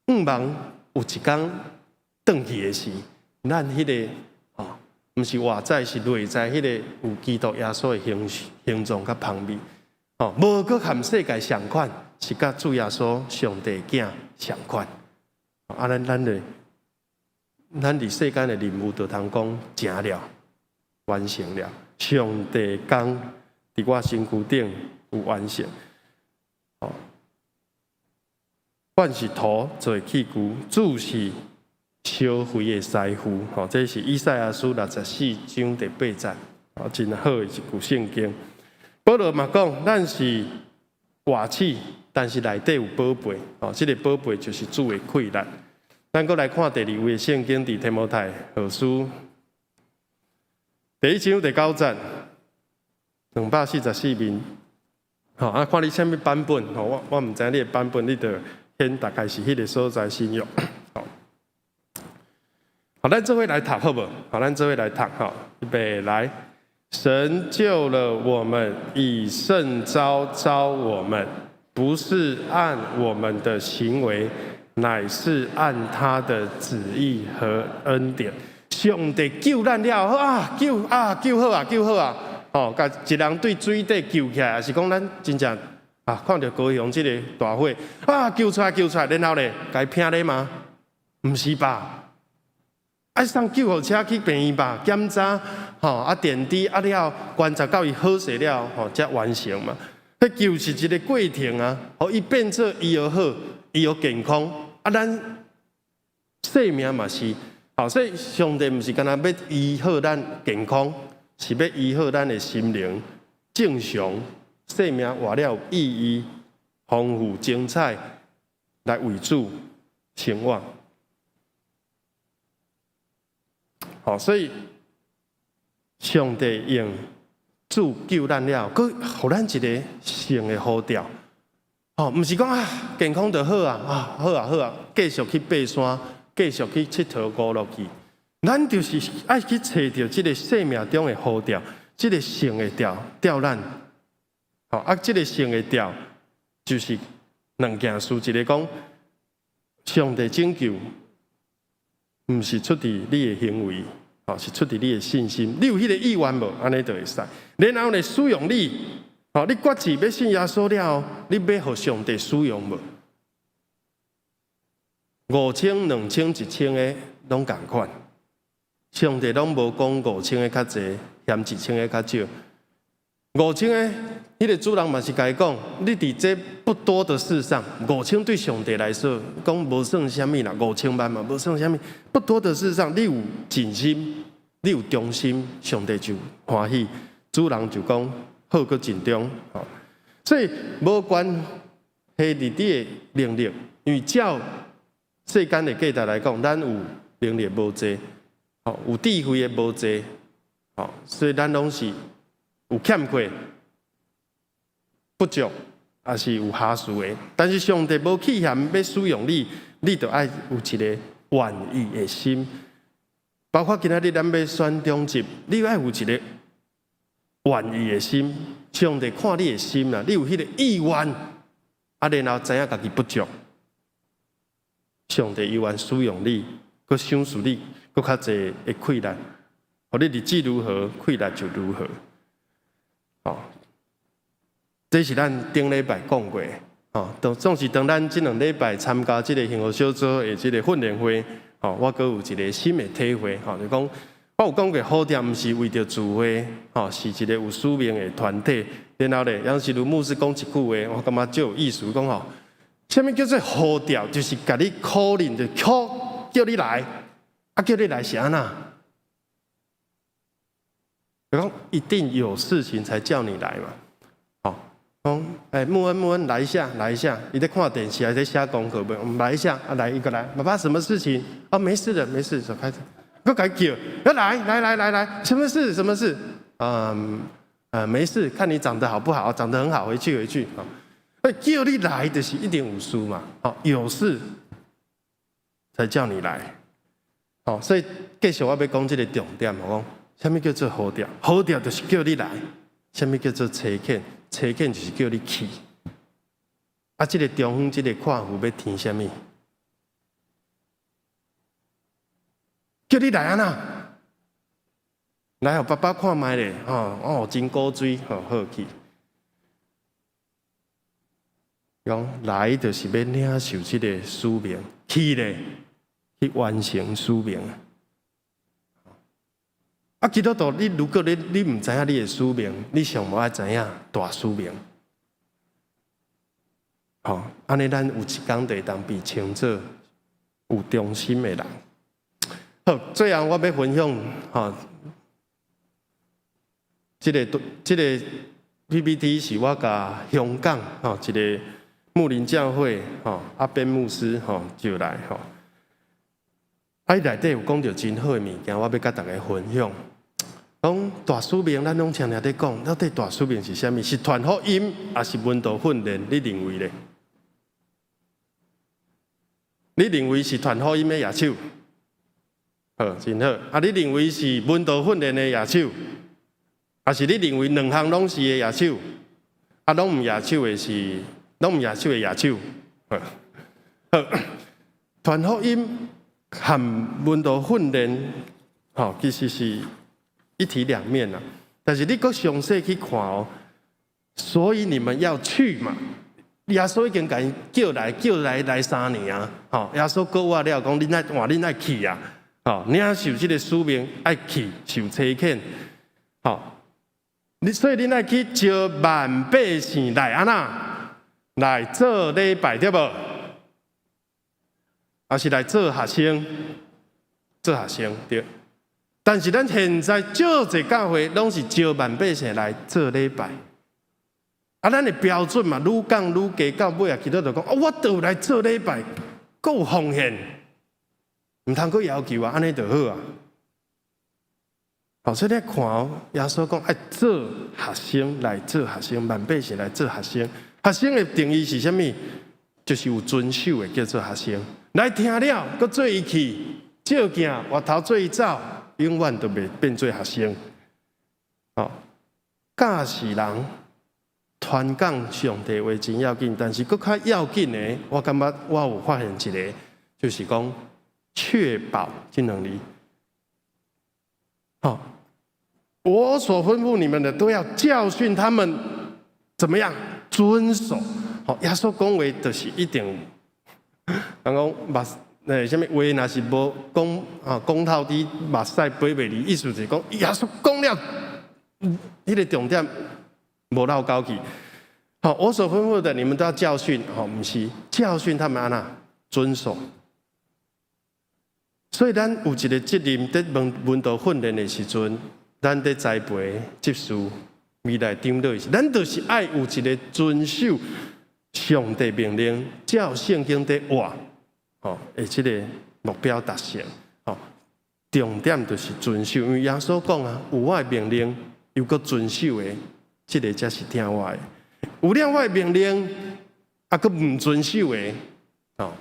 向望有一工轉去的時，咱彼个吼，毋是外在，是內在，彼個有基督耶穌的形形狀佮芳味，吼，無閣和世界相款，是佮主耶穌上帝囝相款。啊，咱咱的，咱佇世間的任務就通講成了，完成了，上帝工佇我身軀頂有完成。吼，阮是土做器具，主是燒肥的師傅。吼，這是以賽亞書64章第8節，哦，真好的一句聖經。保羅嘛講，咱是活鼠，但是內底有寶貝。哦，這个寶貝就是主的氣力。咱閣來看第二位聖經，佇提摩太後書第一章第9節，244面。吼，啊，看你啥物版本，吼，我我毋知你的版本，你就先大概是彼个所在新約。好，好，咱做伙來讀好無？好，咱做伙來讀，吼，預備來。神救了我們，以聖召召我們，不是按我們的行為，乃是按他的旨意和恩典。上帝救咱了後啊，救啊，救好啊，救好啊！吼，共一人對水底救起來，抑是講咱真正啊，看著高雄這个大火啊，救出來，救出來，然後咧，共伊拚咧嗎？毋是吧？愛送救護車去病院吧，檢查，吼啊點滴啊了，觀察到伊好勢了，吼才完成嘛。彼救是一个過程啊，予伊變做伊又好，伊又健康。啊，咱生命嘛是，好，所以上帝毋是干焦欲醫好咱健康，是欲醫好咱的心靈正常，生命活了有意義、豐富精彩來為主。生活。好，所以上帝用主救咱了，閣予咱一个聖的呼召。哦，毋是講啊，健康就好啊，啊好啊好啊，繼續去爬山，繼續去𨑨迌娛樂去。咱就是愛去揣著這个生命中的呼召，這个神的召召咱。吼啊，這个神的召就是兩件事，一个講上帝拯救，毋是出佇你的行為，吼是出佇你的信心。你有彼个意願無？按呢就會使。然後呢，使用你，吼你決志欲信耶穌了後，你欲予上帝使用無？5000、2000、1000个攏仝款，上帝攏無講五千个較濟，嫌1000个較少。五千个，彼个主人嘛是共伊講，你佇這不多的事上，五千對上帝來說，講無算啥物啦，5000萬嘛，無算啥物。不多的事上，你有盡心，你有忠心，上帝就歡喜。主人就講好閣盡忠，吼。所以無關係佇你的能力，因為照世間的價值來講，咱有能力無濟，吼，有智慧的無濟，吼，所以咱攏是有欠缺、不足，抑是有瑕疵的。但是上帝無棄嫌欲使用你，你就愛有一个願意的心。包括今仔日咱欲選長執，你愛有一个願意的心。上帝看你的心啦，你有彼个意願，啊，然後知影家己不足，上帝猶原使用你，閣賞賜你，閣較濟的氣力，予你日子如何，氣力就如何。哦，這是咱頂禮拜講過的，哦，當總是當咱這兩禮拜參加這个幸福小組的這个訓練會，哦，我閣有一个新的體會，吼，就講我有講過，呼召毋是為著聚會，吼，是一个有使命的團體。然後咧，楊錫如牧師講一句話，我感覺足有意思，講吼，啥物叫做呼召？就是共你 calling，就 call 叫你來，啊叫你來是按怎？講一定有事情才叫你來嘛，吼，講欸，穆恩穆恩來一下，來一下，伊咧看電視還是咧寫功課無？來一下，啊來一個來，爸爸什麼事情？哦，沒事的，沒事，走開。閣共伊叫，要來來來來來，什麼事？什麼事？嗯，沒事，看你長得好不好，長得很好，回去回去。啊，叫你來就是一定有事嘛，哦，有事才叫你來。哦，所以繼續我欲講這个重點，我講。啥物叫做呼召？呼召就是叫你來。啥物叫做差遣？差遣就是叫你去。啊，這个中間這个闊符欲填啥物？叫你來按怎？來予爸爸看覓咧，吼哦，真古錐，吼好去。講來就是欲領受這个使命，去咧去完成使命。啊，基督徒，你如果你毋知影你的使命，你上無愛知影大使命。吼，按呢咱有一工就會當被稱做有忠心的人。好，最後我欲分享吼，這个 PPT 是我共香港吼一个牧靈教會吼阿邊牧師吼招來吼。啊，伊內底有講著真好的物件，我欲共大家分享。講大使命，咱攏常常咧講，到底大使命是啥物？是傳福音，抑是門徒訓練？你認為咧？你認為是傳福音的舉手？好，真好。啊，你認為是門徒訓練的舉手？抑是你認為兩項攏是的舉手？啊，攏毋舉手的是，攏毋舉手的舉手。好，好，傳福音和門徒訓練，吼，其實是一體兩面啊。但是你閣詳細去看哦，所以你們要去嘛。耶穌已經共𪜶叫來，叫來來3年啊。吼，耶穌閣活了，講恁愛換，恁愛去啊。吼，領受這个使命，愛去受差遣。吼，你所以恁愛去招萬百姓來按怎？來做禮拜對無？抑是來做學生，做學生對。但是咱現在足濟教會攏是招萬百姓來做禮拜。啊，咱的標準嘛，愈降愈低，到尾啊，其實就講，哦，我都有來做禮拜。閣有奉獻，毋通閣要求啊，按呢就好啊。好，所以你看哦，耶穌講愛做學生來做學生，萬百姓來做學生。學生的定義是啥物？就是有遵守的叫做學生。來聽了，閣做伊去，照鏡，回頭做伊走，永遠都袂變做學生。哦，教是人傳講上帝話真要緊，但是閣較要緊的，我感覺我有發現一個，就是講確保這兩字。好，我所吩咐你們的，都要教訓他們，怎麼樣遵守？好，耶穌講話就是一定有。人講目，啥物話若是無講啊，講透豬目屎飛袂離，意思就是講耶穌講了，彼個重點無漏交去。好，我所吩咐的，你們都要教訓。好，毋是教訓他們按怎遵守。所以咱有一個責任，佇門徒訓練的時陣，咱佇栽培執事未來長老時，咱就是愛有一個遵守上帝命令，照聖經佇活，吼，的這個目標達成。吼，重點就是遵守，因為耶穌講啊，有我的命令，又閣遵守的，這個才是聽我的。有了我的命令，啊，閣毋遵守的，吼，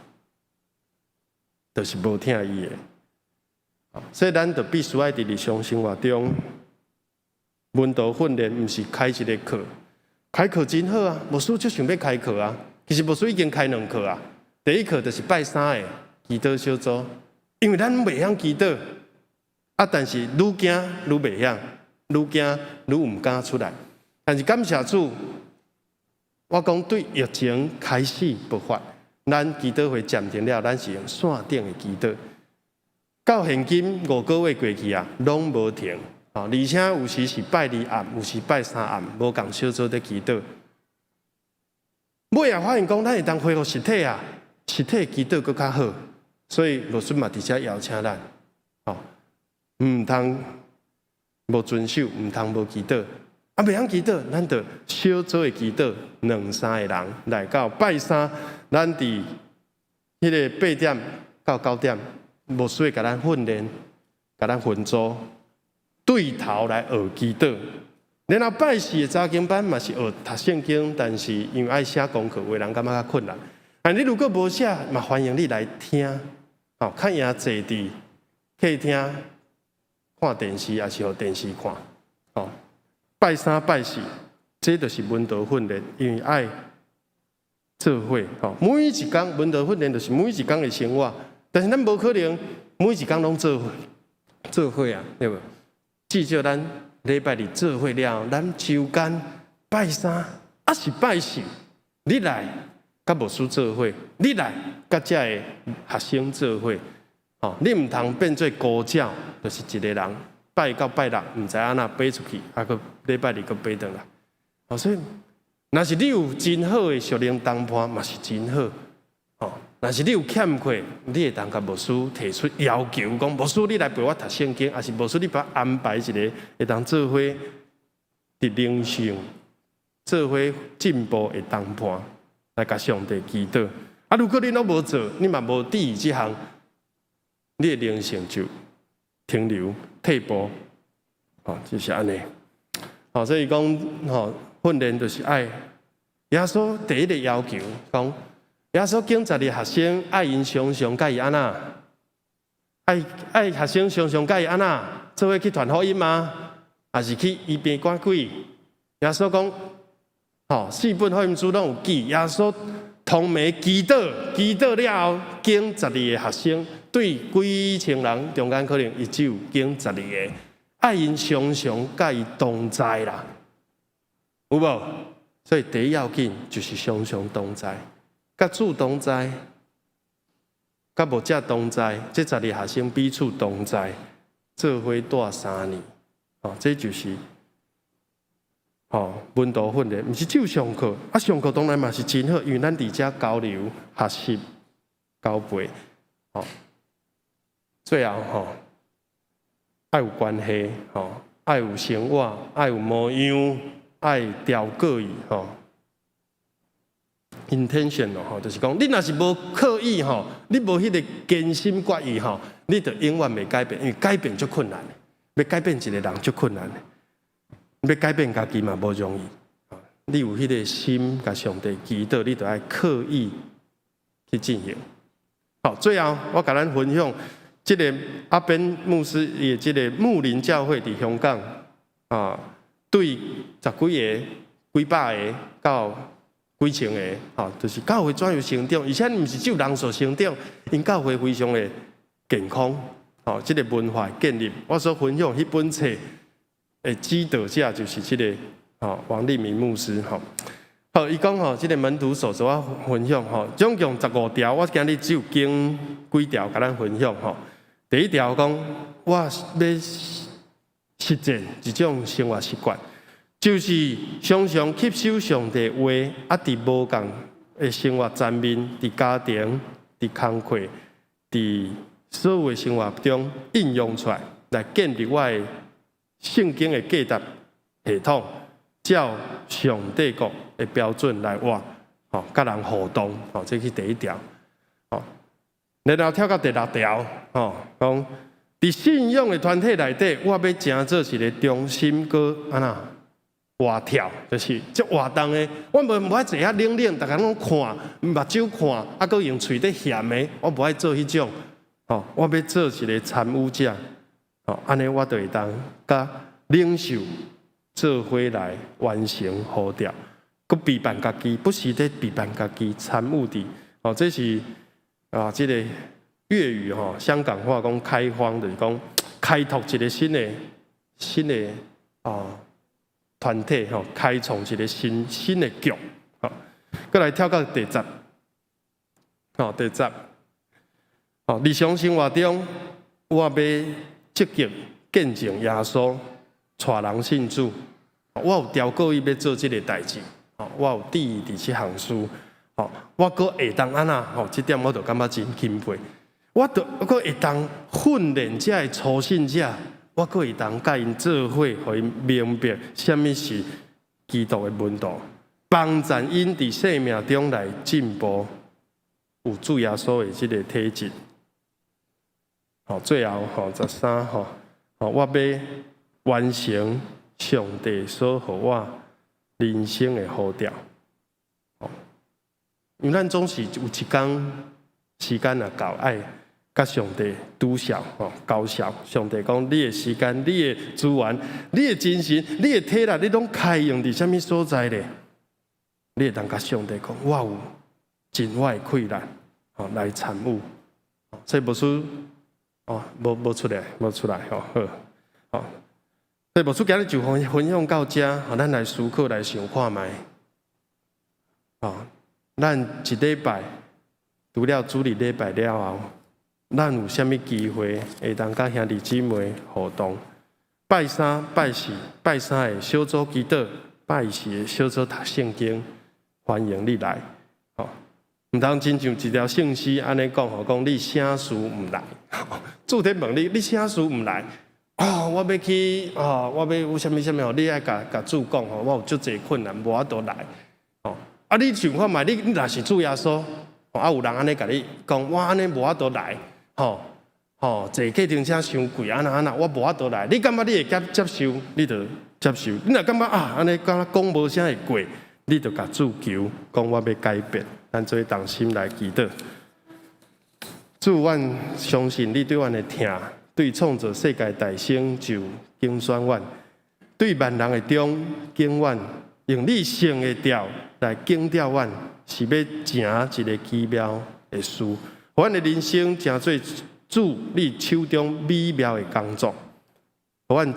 就是無聽伊的。所以咱就必須愛佇日常生活中，門徒訓練毋是開一個課，開課真好啊！牧師就想欲開課啊，其實牧師已經開兩課啊。第一課就是拜三的祈禱小組，因為咱袂曉祈禱，啊，但是愈驚愈袂曉，愈驚愈毋敢出來。但是感謝主，我講對疫情開始爆發，咱祈禱會暫停了，咱是用線頂的祈禱。到現今5個月過去啊，攏無停。而且有時是拜二暗，有時拜三暗，無仝小組佇祈禱。尾仔發現講，咱會當恢復實體啊，實體祈禱閣較好，所以牧師嘛佇遮邀請咱，吼，毋通無遵守，毋通無祈禱。啊，袂曉祈禱，咱就小組的祈禱，兩三個人來到拜三，咱佇彼個8點到9點，牧師會共咱訓練，共咱分組，對頭來學祈禱。然後拜四的查經班嘛是學讀聖經，但是因為愛寫功課，有的人感覺較困難。啊，你如果無寫，嘛歡迎你來聽，吼，較贏坐佇客廳看電視，抑是予電視看，吼。拜三拜四，這就是門徒訓練，因為愛做伙，吼。每一工門徒訓練就是每一工的生活，但是咱無可能每一工攏做伙做伙啊，對無？至少咱禮拜日做伙了，咱週間拜三抑是拜四，你來佮牧師做伙，你來佮遮的學生做伙，吼，你毋通變做孤鳥，就是一個人拜一到拜六，毋知按怎飛出去，啊，閣禮拜日閣飛轉來。吼，所以，若是你有真好的屬靈同伴，嘛是真好。吼，若是你有欠缺，你會當共牧師提出要求，講牧師你來陪我讀聖經，抑是牧師你幫我安排一個會當做伙佇靈性做伙進步的同伴，來共上帝祈禱。啊，如果你攏無做，你嘛無注意這項，你的靈性就停留退步。吼，就是按呢。吼，所以講，吼，訓練就是愛耶穌第一個要求，講耶穌揀十二學生，愛𪜶常常佮伊按怎？愛愛學生常常佮伊按怎？做伙去傳福音嗎？抑是去醫病趕鬼？耶穌講，吼，四本福音書攏有記，耶穌通暝祈禱，祈禱了後，揀十二個學生，對幾千人中間可能伊只有揀十二個，愛𪜶常常佮伊同在啦，有無？所以第一要緊就是常常同在，佮主同在，佮牧者同在，這十二學生彼此同在，做伙蹛3年，哦，這就是吼門徒訓練，毋是只有上課，啊上課當然嘛是真好，因為咱佇遮交流、學習、交陪，吼，最後吼愛有關係，吼愛有生活，愛有模樣，愛調過伊，吼。intentional 吼，就是講你若是無刻意吼，你無彼个堅心決意吼，你就永遠袂改變，因為改變足困難的，欲改變一個人足困難的，欲改變家己嘛無容易。你有彼个心，共上帝祈禱，你就愛刻意去進行。好，最後我共咱分享，這个阿邊牧師伊的這个牧靈教會佇香港啊，對十幾个、幾百个到幾千个，吼，就是教會怎樣成長，而且毋是只有人數成長，𪜶教會非常的健康，吼，這个文化建立。我所分享彼本冊的指導者就是這个吼王立明牧師，吼。好，伊講吼，這个門徒守則我分享吼，總共15條，我今日只有揀幾條共咱分享吼。第一條講，我欲實踐一種生活習慣，就是常常吸收上帝話，啊，佇無仝的生活層面，佇家庭、佇工課、佇所有的生活中應用出來，來建立我的聖經的價值系統，照上帝國的標準來活，吼，佮人互動，吼，這是第一條，吼。然後跳到第六條，吼，講佇信仰的團體內底，我欲成做一个忠心閣按怎活跳，就是足活動的。我無愛坐遐冷冷，逐家攏看，目睭看，啊，閣用喙咧嫌的，我無愛做彼種，吼，我欲做一个參與者，吼，按呢我就會當佮領袖做伙來完成呼召，閣陪伴家己，不時咧陪伴家己參與佇，吼，這是啊，這个粵語吼，香港話講開荒，就是講開拓一个新的團體吼，開創一个新的局，吼，閣來跳到第十，吼，第十，吼，日常生活中，我欲積極見證耶穌，帶人信主，我有調過意欲做這个代誌，吼，我有志佇這項事，吼，我閣會當按怎？吼，這點我就感覺真欽佩。我著閣會當訓練這个初信者，我閣會當佮𪜶做伙，予𪜶明白啥物是基督的門徒，幫助𪜶佇生命中來進步，有主耶穌的這个體質。吼，最後吼13吼，吼我欲完成上帝所予我人生的呼召。吼，因為咱總是有一工時間若到，愛佮上帝拄數吼交數。上帝講：你的時間、你的資源、你的精神、你的體力，你攏開用佇啥物所在咧？你會當佮上帝講：我有盡我的氣力，吼來參與。所以牧師，哦，無出來，無出來，吼好，吼。所以牧師今日就分享到遮，予咱來思考來想看覓。哦，咱一禮拜除了主日禮拜了後，咱有啥物機會會當佮兄弟姊妹互動？拜三、拜四、拜三的小組祈禱，拜四的小組讀聖經，歡迎你來。吼，毋通親像一條聖詩按呢講吼，講你啥事毋來？主咧問你，你啥事毋來？哦，我欲去，哦，我欲有啥物啥物吼，你愛共共主講吼，我有足濟困難，無法度來。吼，啊，你想看覓？你若是主耶穌，啊，有人按呢共你講，我按呢無法度來，吼吼，坐計程車傷貴，按怎按怎，我無法度來。你感覺你會接受，你就接受。你若感覺啊，按呢敢若講無啥會過，你就共主求，講我欲改變。咱做伙同心來祈禱。主，阮相信你對阮的疼，對創造世界大先就揀選阮，對萬人的中揀阮，用你聖的調來揀調阮，是欲成一个奇妙的事，予阮的人生成做主你手中美妙的工作，予阮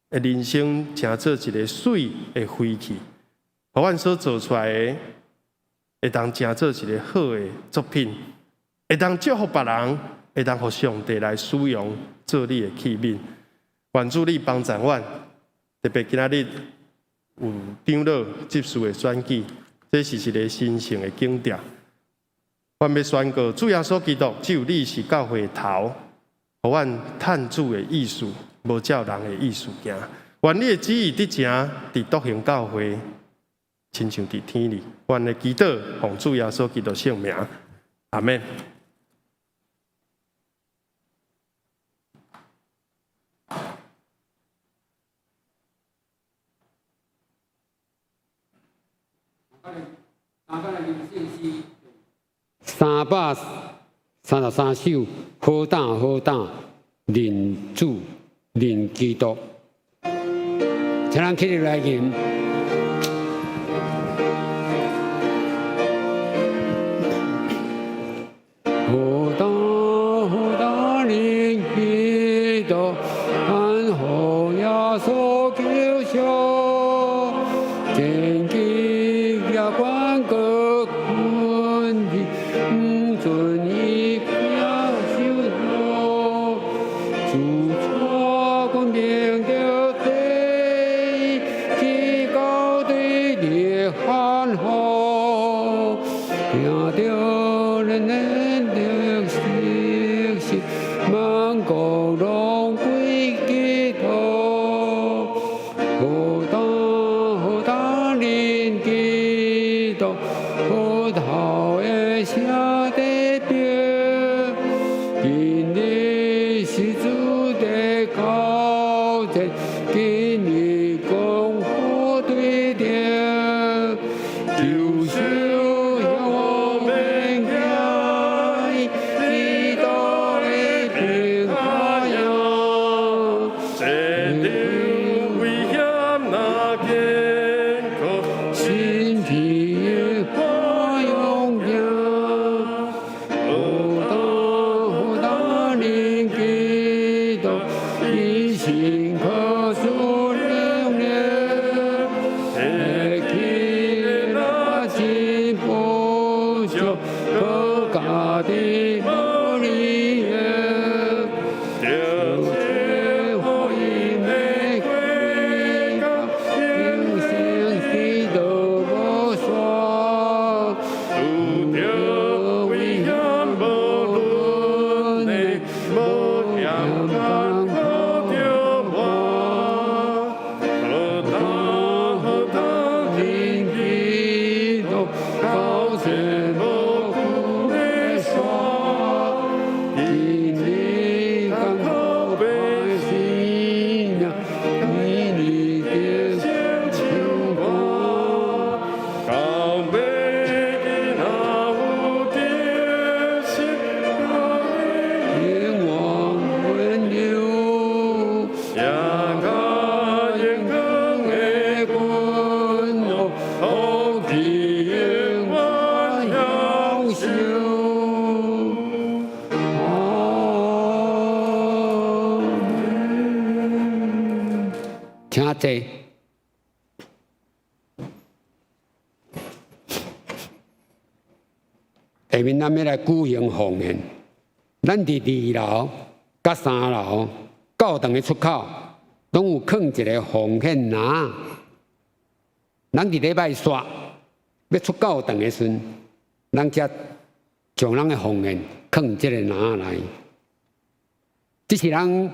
的人生成做一个媠的花器，予阮所做出來的會當成做一个好的作品，會當祝福別人，會當予上帝來使用做你的器皿。願主你幫助阮，特別今仔日有長老執事的選舉，這是一个神聖的景點。阮欲宣告，主耶穌基督只有你是教會的頭，予阮趁主的意思，無照人的意思行。願你的旨意得成，佇獨行教會，親像佇天裡。阮的祈禱，奉主耶穌基督聖名，阿們。333首，好膽好膽，認主認基督，請咱起立來吟。好膽好膽認基督，按好耶穌救贖，前進也關過困境，毋准伊行受苦，主帶阮明著地，至高對的喊號，聽著恁恁的聲息，萬國攏歸基督。好膽好膽認基督，好頭的聲得表，今日是主的高節，今日講好對著，就是向我們行，基督的平安。這場危險若艱苦，身體花勇行，好膽好膽認基督，一心可主靈了，會起那進步就可家的無理由，着這福音的過永生基督無煞。拄著危險無論的，無嫌艱苦著我。好膽好膽認基督，高山無苦的山，今日艱苦百姓啊，今日的唱歌。到尾若有得勝，永往溫柔，也甲榮光的君王，福氣永遠享受。阿們。請坐。下面咱欲來舉行奉獻，咱佇二樓佮三樓教堂的出口，攏有囥一个奉獻籃。咱佇禮拜煞欲出教堂的時陣，咱才將咱的奉獻囥這个籃內。這是咱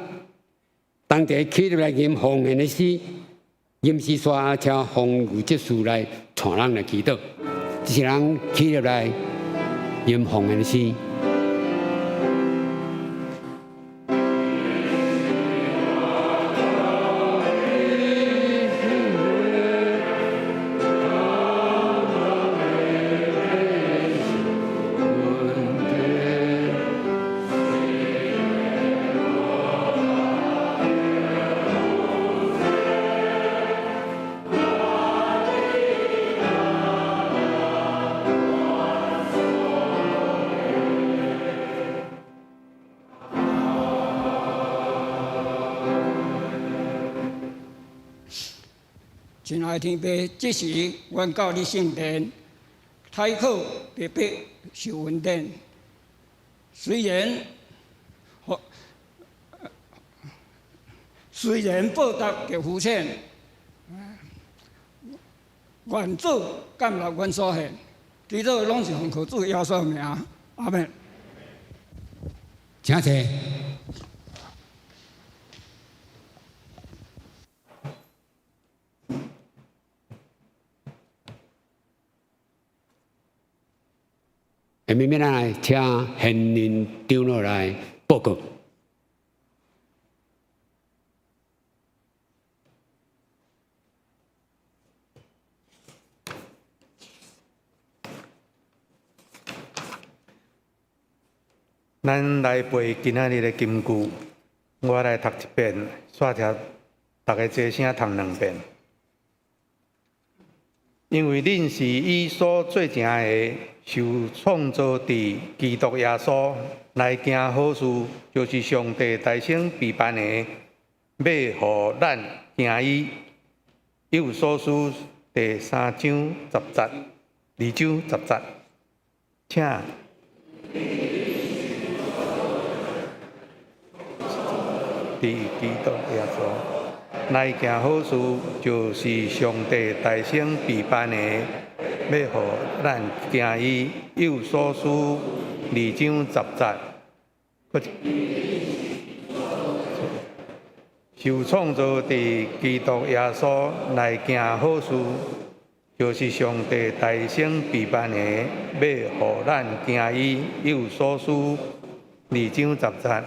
當地起入來吟奉獻的詩，吟詩煞請奉有執事來帶咱來祈禱。這是咱起入來吟奉獻的詩。親愛的天父，這時阮到你聖殿，太苦白白受恩典。雖然報答極膚淺，願主感納阮所獻，祈禱攏是奉靠主耶穌名，阿們。請坐。下面欲咱來請賢林長老來報告。咱來背今仔日的金句，我來讀一遍，煞聽逐家齊聲讀兩遍。因為恁是伊所做成的，受創造佇基督耶穌來行好事，就是上帝大先備辦的，欲予咱行伊。以弗所書第三章十節，二章十節，請。佇基督耶穌來行好事，就是上帝大先備辦的，欲予咱行伊。以弗所書二章十節，受創造佇基督耶穌來行好事，就是上帝大先備辦的，欲予咱行伊。以弗所書二章十節。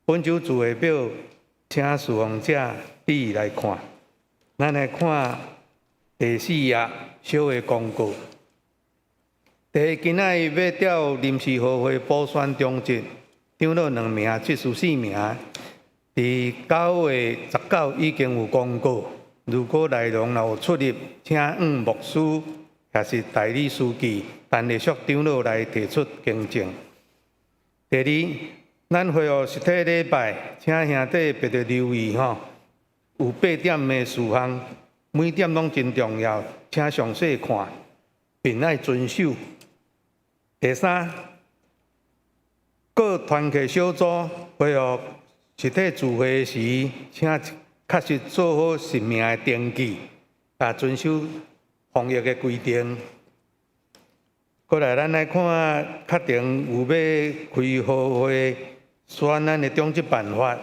本周聚會表，請侍奉者你來看。咱來看第四頁小的公告。第一，今仔日欲調臨時合會補選長執，長老兩名，執事四名。佇9月19已經有公告，如果內容若有出入，請向牧師抑是代理書記陳立淑長老來提出更正。第二，咱恢復實體禮拜，請兄弟特別留意吼，有八點的事項，每點攏真重要，請詳細看，並愛遵守。第三，各團契小組恢復實體聚會時，請確實做好實名的登記，啊，遵守防疫的規定。過來，咱來看，確定有欲開合會選咱的長執辦法，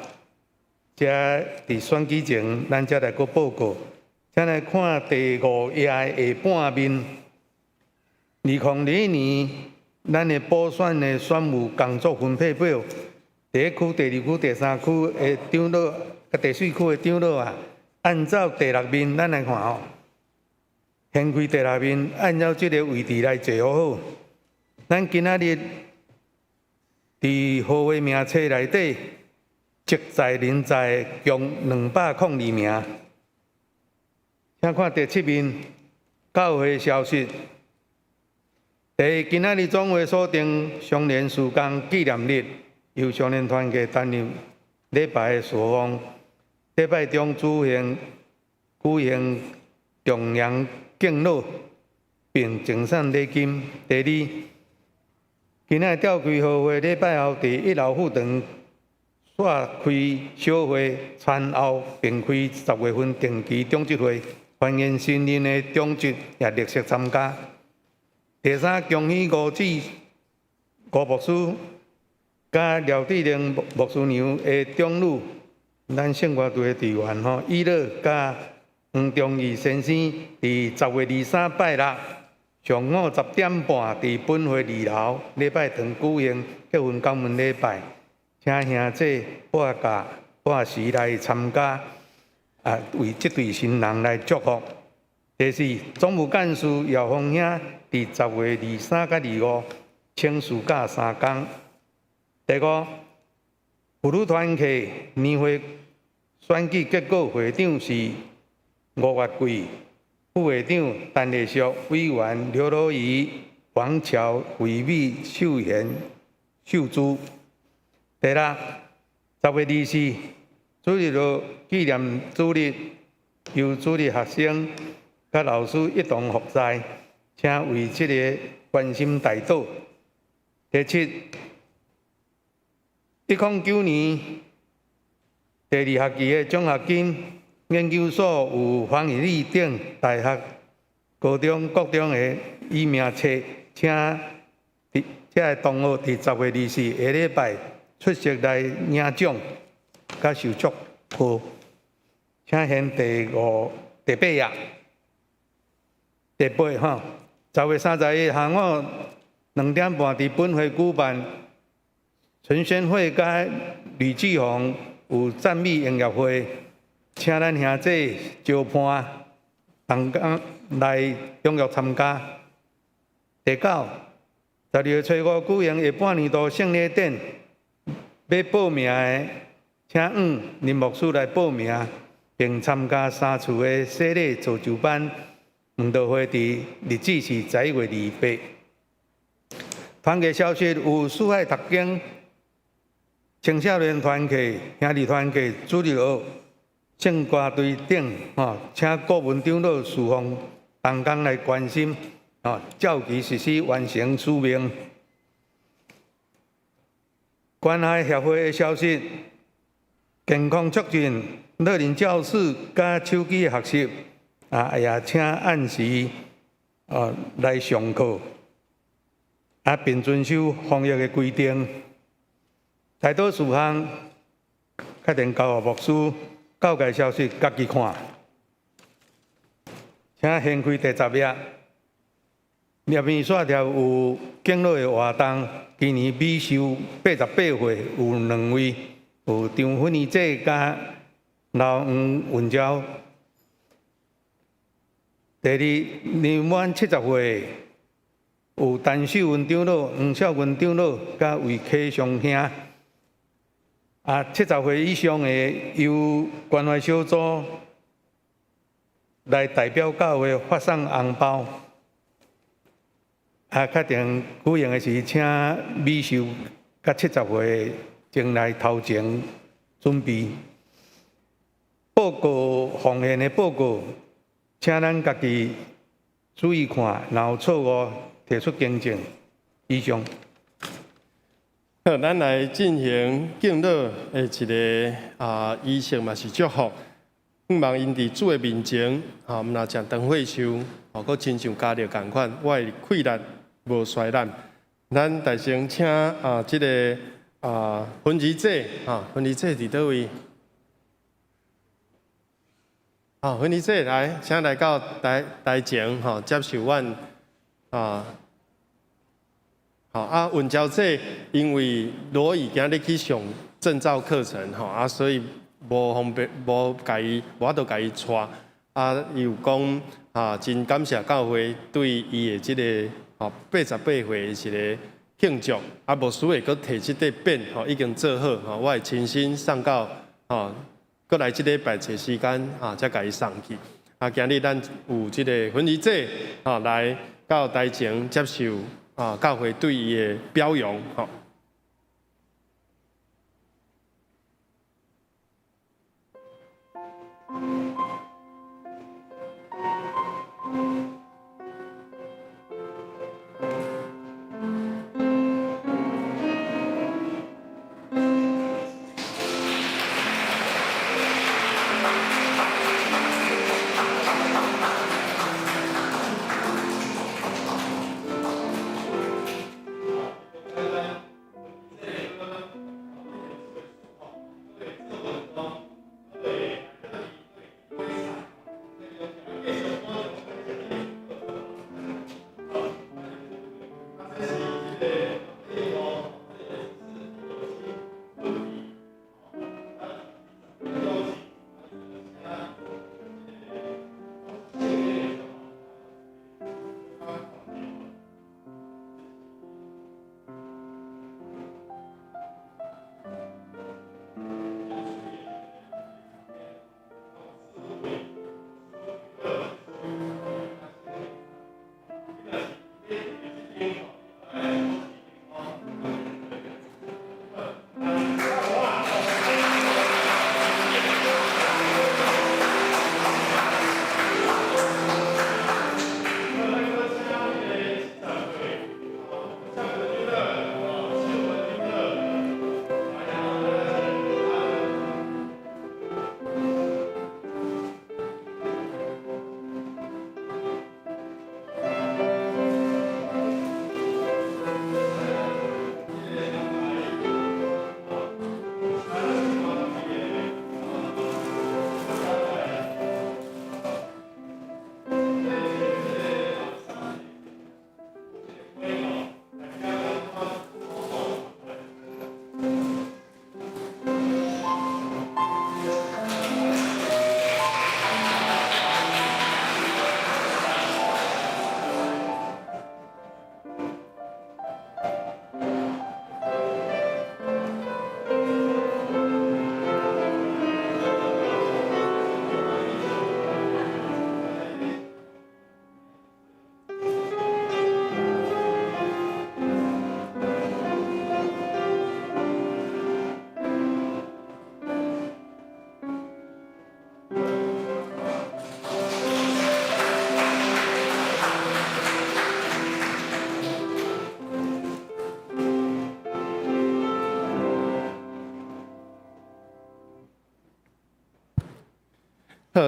遮佇選舉前，咱才來閣報告。請來看第五頁的下半面，2021年咱的補選的選務工作分配表，第一區、第二區、第三區的長老，佮第四區的長老啊，按照第六面，咱來看吼。掀開第六面，按照這个位置來坐好。咱今仔日佇號碼名冊內底，籍在人在共202名。請看第七面教會消息。第一，今仔日總會鎖定相連事工紀念日，由相連團契擔任禮拜的事奉。禮拜中舉行重陽敬老，並贈送禮金。第二，今仔日召開合會禮拜後，佇一樓副堂煞開小會餐後，並開10月份定期長執會，歡迎新任的長執也陸續參加。第三，恭喜吳志吳牧師佮廖志玲牧師娘的長女，咱聖歌隊的隊員吼，以樂佮黃忠義先生佇10月23拜六上午10點半，佇本會二樓禮拜堂舉行結婚感恩禮拜，請兄弟半價半時來參加，啊，為這對新人來祝福。第四，總務幹事姚峰兄佇10月23佮25請事假3工。第五，婦女團契年會選舉結果，會長是吳月桂，副會長陳麗淑，委員劉羅儀、王喬、惠美、秀賢、秀珠。第六，10月24，主日學紀念主日，由主日學生佮老師一同服侍，請為這个關心代禱。第七，109年第二學期的獎學金。研究所有黃以利等大學、高中、國中的伊名冊，請佇遮个同學佇10月24下禮拜出席來領獎，佮受祝賀。請掀第五、第八頁，第八吼，10月31下午， 2點半佇本會舉辦陳宣惠佮呂志宏有讚美音樂會，請咱兄弟招伴同工來踴躍參加。第九，12月初五舉行下半年度聖禮典，欲報名的，請向林牧師來報名，並參加三次的洗禮造就班。慕道會佇日子是11月28。團契消息有四海讀經、青少年團契、兄弟團契、主日學、聖歌隊等，吼，請顧文長老侍奉同工來關心，吼，照期實施完成使命。關愛協會的消息，健康促進、樂齡教室佮手機學習，啊，也請按時來上課，啊，並遵守防疫的規定。代禱事項，確定交予牧師。教界消息，家己看。請掀開第10頁，頁面煞條有敬老的活動。今年美秀88歲有兩位，有張芬妮姐佮劉黃文昭。第二，年滿70歲有陳秀雲長老、黃孝文長老佮魏啟松兄。啊，70歲以上的由關懷小組來代表教會發送紅包。啊，確定舉行的是請美秀佮70歲前來頭前準備報告奉獻的報告，請咱家己注意看，若有錯誤提出更正。以上。好，咱來進行敬老的一个儀式嘛，是祝福。希望𪜶佇主的面前，吼，毋若食長歲壽，吼，閣親像加勒仝款，我的氣力無衰懶。咱大先請這个芬兒姐，芬兒姐佇佗位？好，芬兒姐來，請來到台台前，吼，接受阮。好啊，文嬌姐因為羅宇今日去上證照課程，吼啊，所以無方便，無共伊，無法度共伊帶。啊，伊有講啊，真感謝教會對伊的這个吼88歲的一个慶祝。啊，牧師會閣提這塊匾，吼，已經做好，吼，我會親身送到，吼，閣來這禮拜揣時間，啊，才共伊送去。啊，今日咱有這个芬兒姐，吼，來到台前接受。啊，教會對伊的表揚，吼。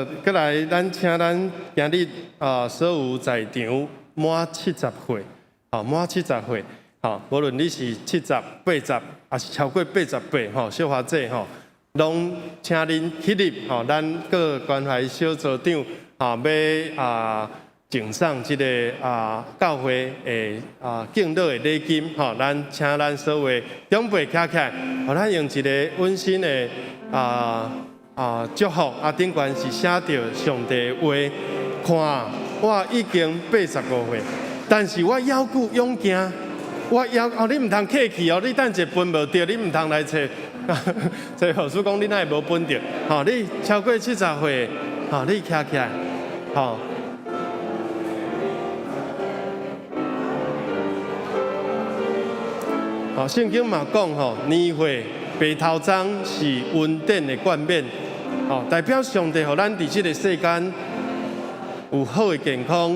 好，閣來，咱請咱今日啊，所有在場滿七十歲，吼，滿七十歲，吼，無論你是70、80，抑是超過88，吼，小華姐吼，攏請恁起立，吼，咱閣關懷小組長，吼，欲啊贈送這個啊教會的啊敬老的禮金，吼，咱請咱所有長輩徛起來，予咱用一個溫馨的啊祝福啊，頂懸是寫著上帝話，看我已經85歲，但是我猶閣勇健，我猶哦，你毋通客氣哦，你等一分無著，你毋通來揣，揣牧師講你哪會無分著？吼，你超過70歲，吼，你徛起來，吼。吼，聖經嘛講吼，年歲白頭鬃是恩典的冠冕。哦，代表上帝予咱佇這個世間有好的健康，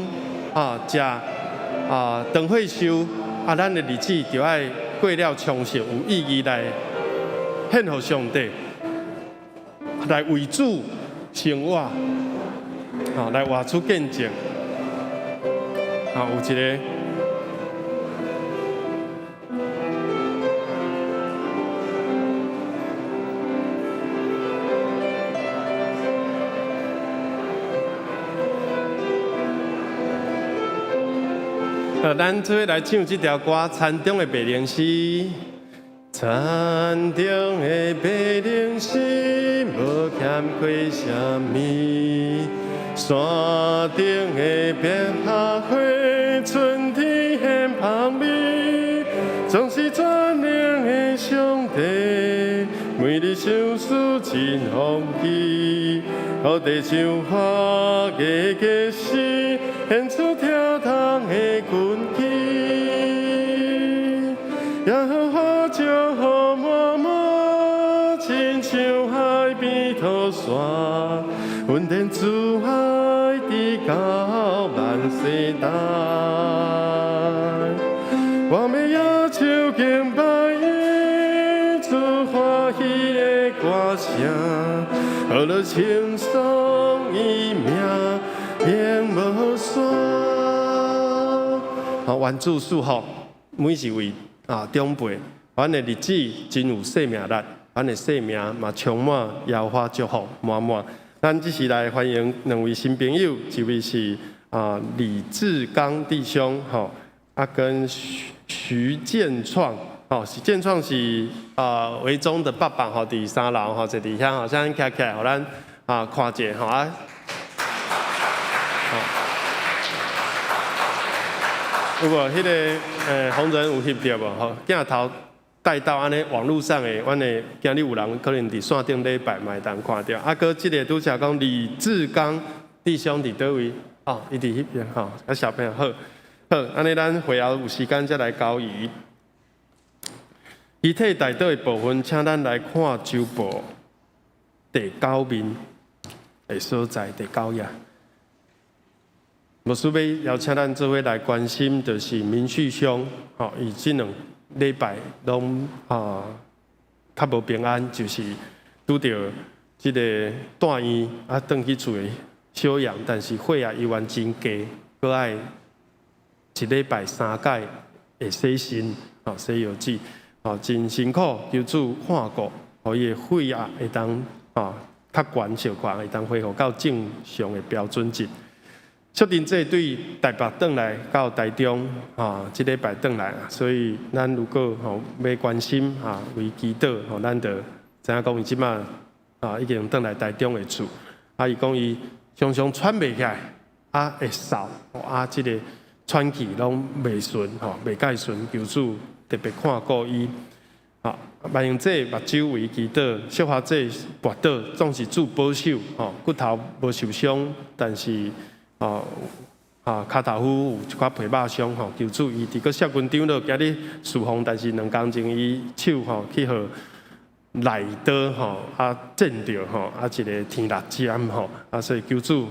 啊，食啊長歲壽，啊，咱的日子就愛過了充實有意義來獻予上帝，來為主生活，啊，來活出見證，啊，有一個。咱做伙來唱這條歌，《田中的白靈詩》。田中的白靈詩，無欠缺啥物。山頂的百合花，春天獻芳味。總是全能的上帝，每日賞賜真豐裕。土地像花的果實，獻出疼痛的根基。耶和華祝福滿滿，親像海邊塗沙，恩典慈愛直到萬世代。我欲舉手敬拜伊，出歡喜的歌聲，呵樂稱頌伊名，永無煞。好，願主賜福每一位啊長輩，阮的日子真有生命力，阮的生命嘛充滿耶和華祝福滿滿。咱這時來歡迎兩位新朋友，一位是啊李志剛弟兄，吼，啊跟徐建創，吼，徐建創是啊維中的爸爸，吼，佇三樓，吼，坐佇遐，吼，請徛起來，予咱啊看者，吼啊。有無？彼個洪仁有翕著無？吼，鏡頭帶到按呢網路上的，阮的今日有人可能佇線頂禮拜嘛會當看著。啊，閣這個拄才講李志剛弟兄佇佗位？哦，伊佇彼邊吼，啊小朋友好，好，按呢咱會後有時間再來交誼。肢體代禱的部分，請咱來看周報第九面的所在，第九頁。牧師欲邀請咱做伙來關心，就是明旭兄，吼，伊這兩禮拜攏啊較無平安，就是拄著這個住院啊，轉去厝裡休養，但是血壓依然真低，閣愛一禮拜三擺會洗腎，吼，洗藥水，吼，真辛苦，求主看顧，予伊的血壓會當啊較懸小可，會當恢復到正常的標準值。淑玲姐對台北轉來到台中，啊，這禮拜轉來，所以咱如果吼欲關心啊，為祈禱吼，咱就知影講伊這擺啊已經轉來台中的厝，啊，伊講伊常常喘袂起來，啊會嗽，啊這個喘氣攏袂順吼，袂蓋順，求主特別看顧伊。啊，萬英姐目睭為祈禱，淑華姐跋倒總是主保守，吼骨頭無受傷，但是。哦，啊，跤頭趺有一寡皮肉傷吼，求主伊佇閣謝軍長老今日侍奉，但是兩工前伊手吼去予內刀吼啊剪著吼啊一个天衲針吼啊，所以求主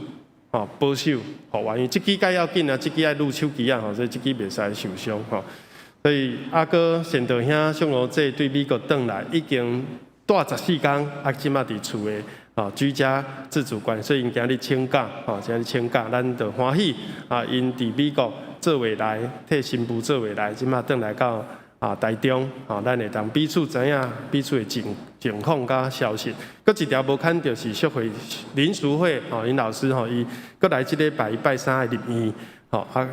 吼保守復原，因為這支較要緊啊，這支愛攄手機仔吼，所以這支袂使受傷吼。所以啊閣善道兄宋羅姐對美國轉來已經蹛14工，啊這擺佇厝的啊，居家自主管理，所以𪜶今日請假，吼，今日請假，咱就歡喜啊！𪜶佇美國做伙來，替新婦做伙來，這馬轉來到啊台中，吼，咱會當彼此知影彼此的情情況佮消息。閣一條無牽著是淑慧林淑慧，吼，林老師吼，伊閣來這禮拜拜三愛入院，吼啊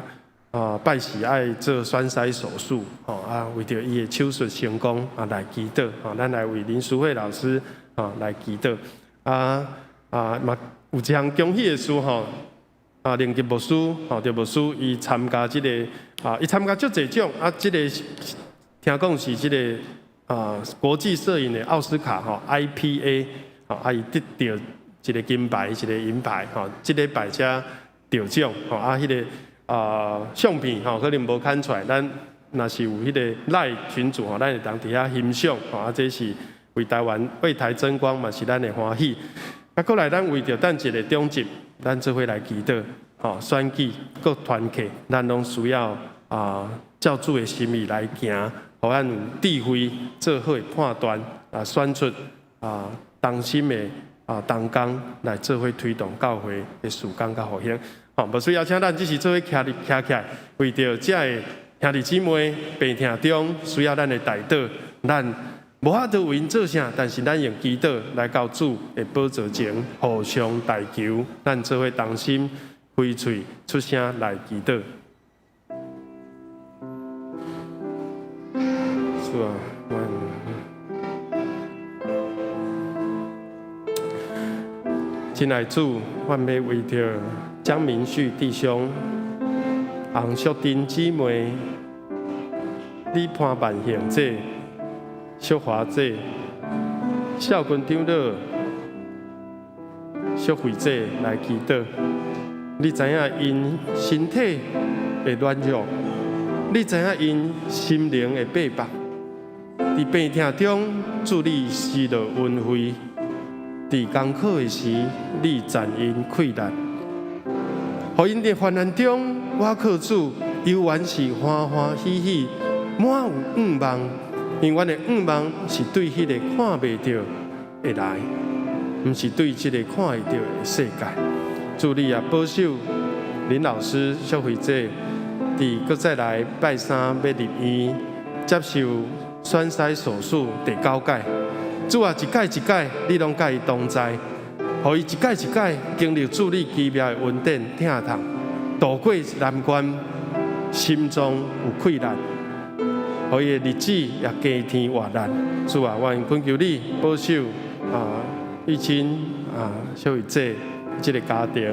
啊拜四愛做栓塞手術，吼啊為著伊的手術成功啊來祈禱，吼，咱來為林淑慧老師啊來祈禱。啊啊嘛有一項恭喜的事吼，啊林吉牧師吼，趙牧師伊參加這個啊，伊參加足濟獎啊，這個聽講是這個啊國際攝影的奧斯卡吼 IPA 吼，啊伊得著一個金牌，一個銀牌吼，這禮拜才得獎吼，啊彼個啊相片吼可能無看出來，咱若是有彼個 LINE 群組吼，咱會當佇遐欣賞吼，啊這是。為台灣為台爭光嘛，是咱的歡喜。啊，閣來咱為著等一个長執，咱做伙來祈禱，吼，選舉閣團契，咱攏需要啊，照主的心意來行，予咱有智慧做好的判斷，啊，選出啊同心的啊同工來做伙推動教會的事工佮復興。吼，無需要請咱只是做伙徛佇徛起來，為著遮个兄弟姊妹病痛中需要咱的代禱，咱。無法度為𪜶做啥，但是咱用祈禱來到主的寶座前，互相代求，咱做伙同心開喙出聲來祈禱。主啊，阮親愛主，阮欲為著江明旭弟兄、洪淑珍姊妹、李潘萬幸姐。淑華姐、孝君長老、淑慧姐來祈禱。你知影𪜶身體的軟弱，你知影𪜶心靈的爬拔。佇病痛中，主你施落恩惠；佇艱苦的時，你讚𪜶氣力。予𪜶佇患難中，倚靠主，猶原是歡歡喜喜，滿有向望。因為阮的向望是對彼个看袂著的來，毋是對這個看會著的世界。主你也保守林老師、淑慧姐，佇閣再來拜三欲入院接受栓塞手術第九擺。主啊，一擺一擺，你攏佮伊同在，予伊一擺一擺經歷主你奇妙的恩典疼痛，渡過難關，心臟有氣力。予伊的日子也加添活力。主啊，我懇求你保守啊，玉清啊，淑慧姐這个家庭，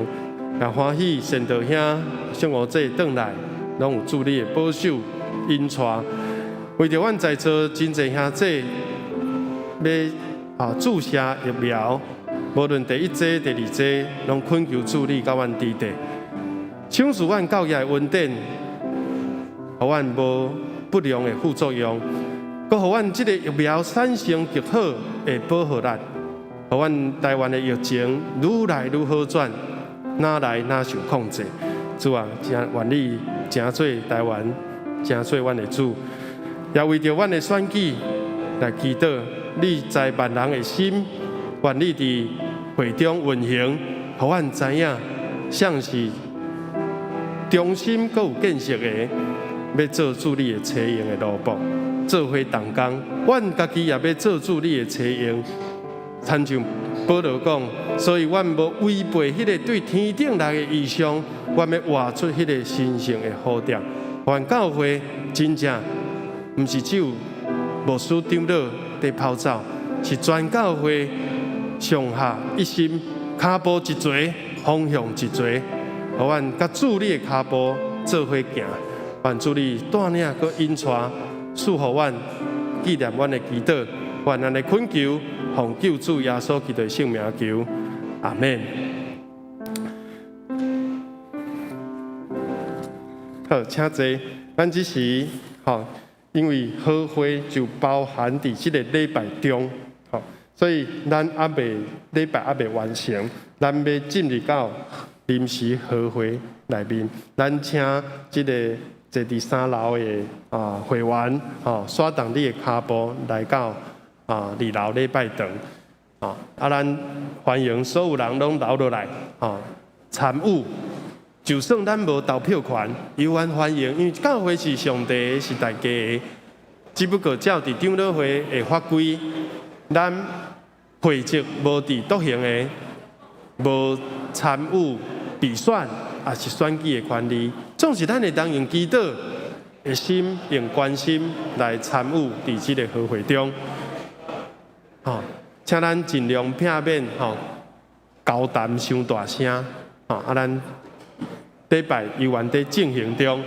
也歡喜善道兄、淑娥姐轉來，攏有主你的保守引帶。為著阮在座真濟兄弟欲啊注射疫苗，無論第一劑、第二劑，攏懇求主你佮阮佇咧，賞賜阮教業的恩典，予阮無不良的副作用，閣予阮這个疫苗產生極好的保護力，予阮台灣的疫情愈來愈好轉，愈來愈受控制。主啊，真願你成做台灣，成做阮的主，也為著阮的選舉來祈禱。你知萬人的心，願你佇會中運行，予阮知影，誰是忠心閣有見識的。欲做主你的差用的奴僕，做伙同工，阮家己也欲做主你的差用。親像保羅講，所以阮無違背彼个對天頂來的異象，阮欲活出彼个神聖的呼召。願教會真正毋是只有牧師長老佇跑走，是全教會上下一心，跤步一齊，方向一齊，予阮佮主你的跤步做伙行。願主你帶領閣引帶，賜予阮紀念阮的祈禱，願咱的懇求，奉救主耶穌基督的聖名求，阿們。好，請坐。咱這時吼，因為和會就包含佇這个禮拜中，吼，所以咱猶未禮拜猶未完成，咱欲進入到臨時和會內面，咱請這个坐佇三樓的啊會員，吼，甩動你的跤步來到啊二樓禮拜堂。哦，啊，咱歡迎所有人攏留落來，哦，參與。就算咱無投票權，猶原歡迎，因為教會是上帝的，是大家的。只不過照佇長老會的法規，咱會籍無佇獨行的，無參與比選，抑是選舉的權利。總是咱會當用祈禱的心，用關心來參與佇這个和會中。吼，請咱盡量避免吼交談傷大聲。吼，啊，咱禮拜猶原佇進行中。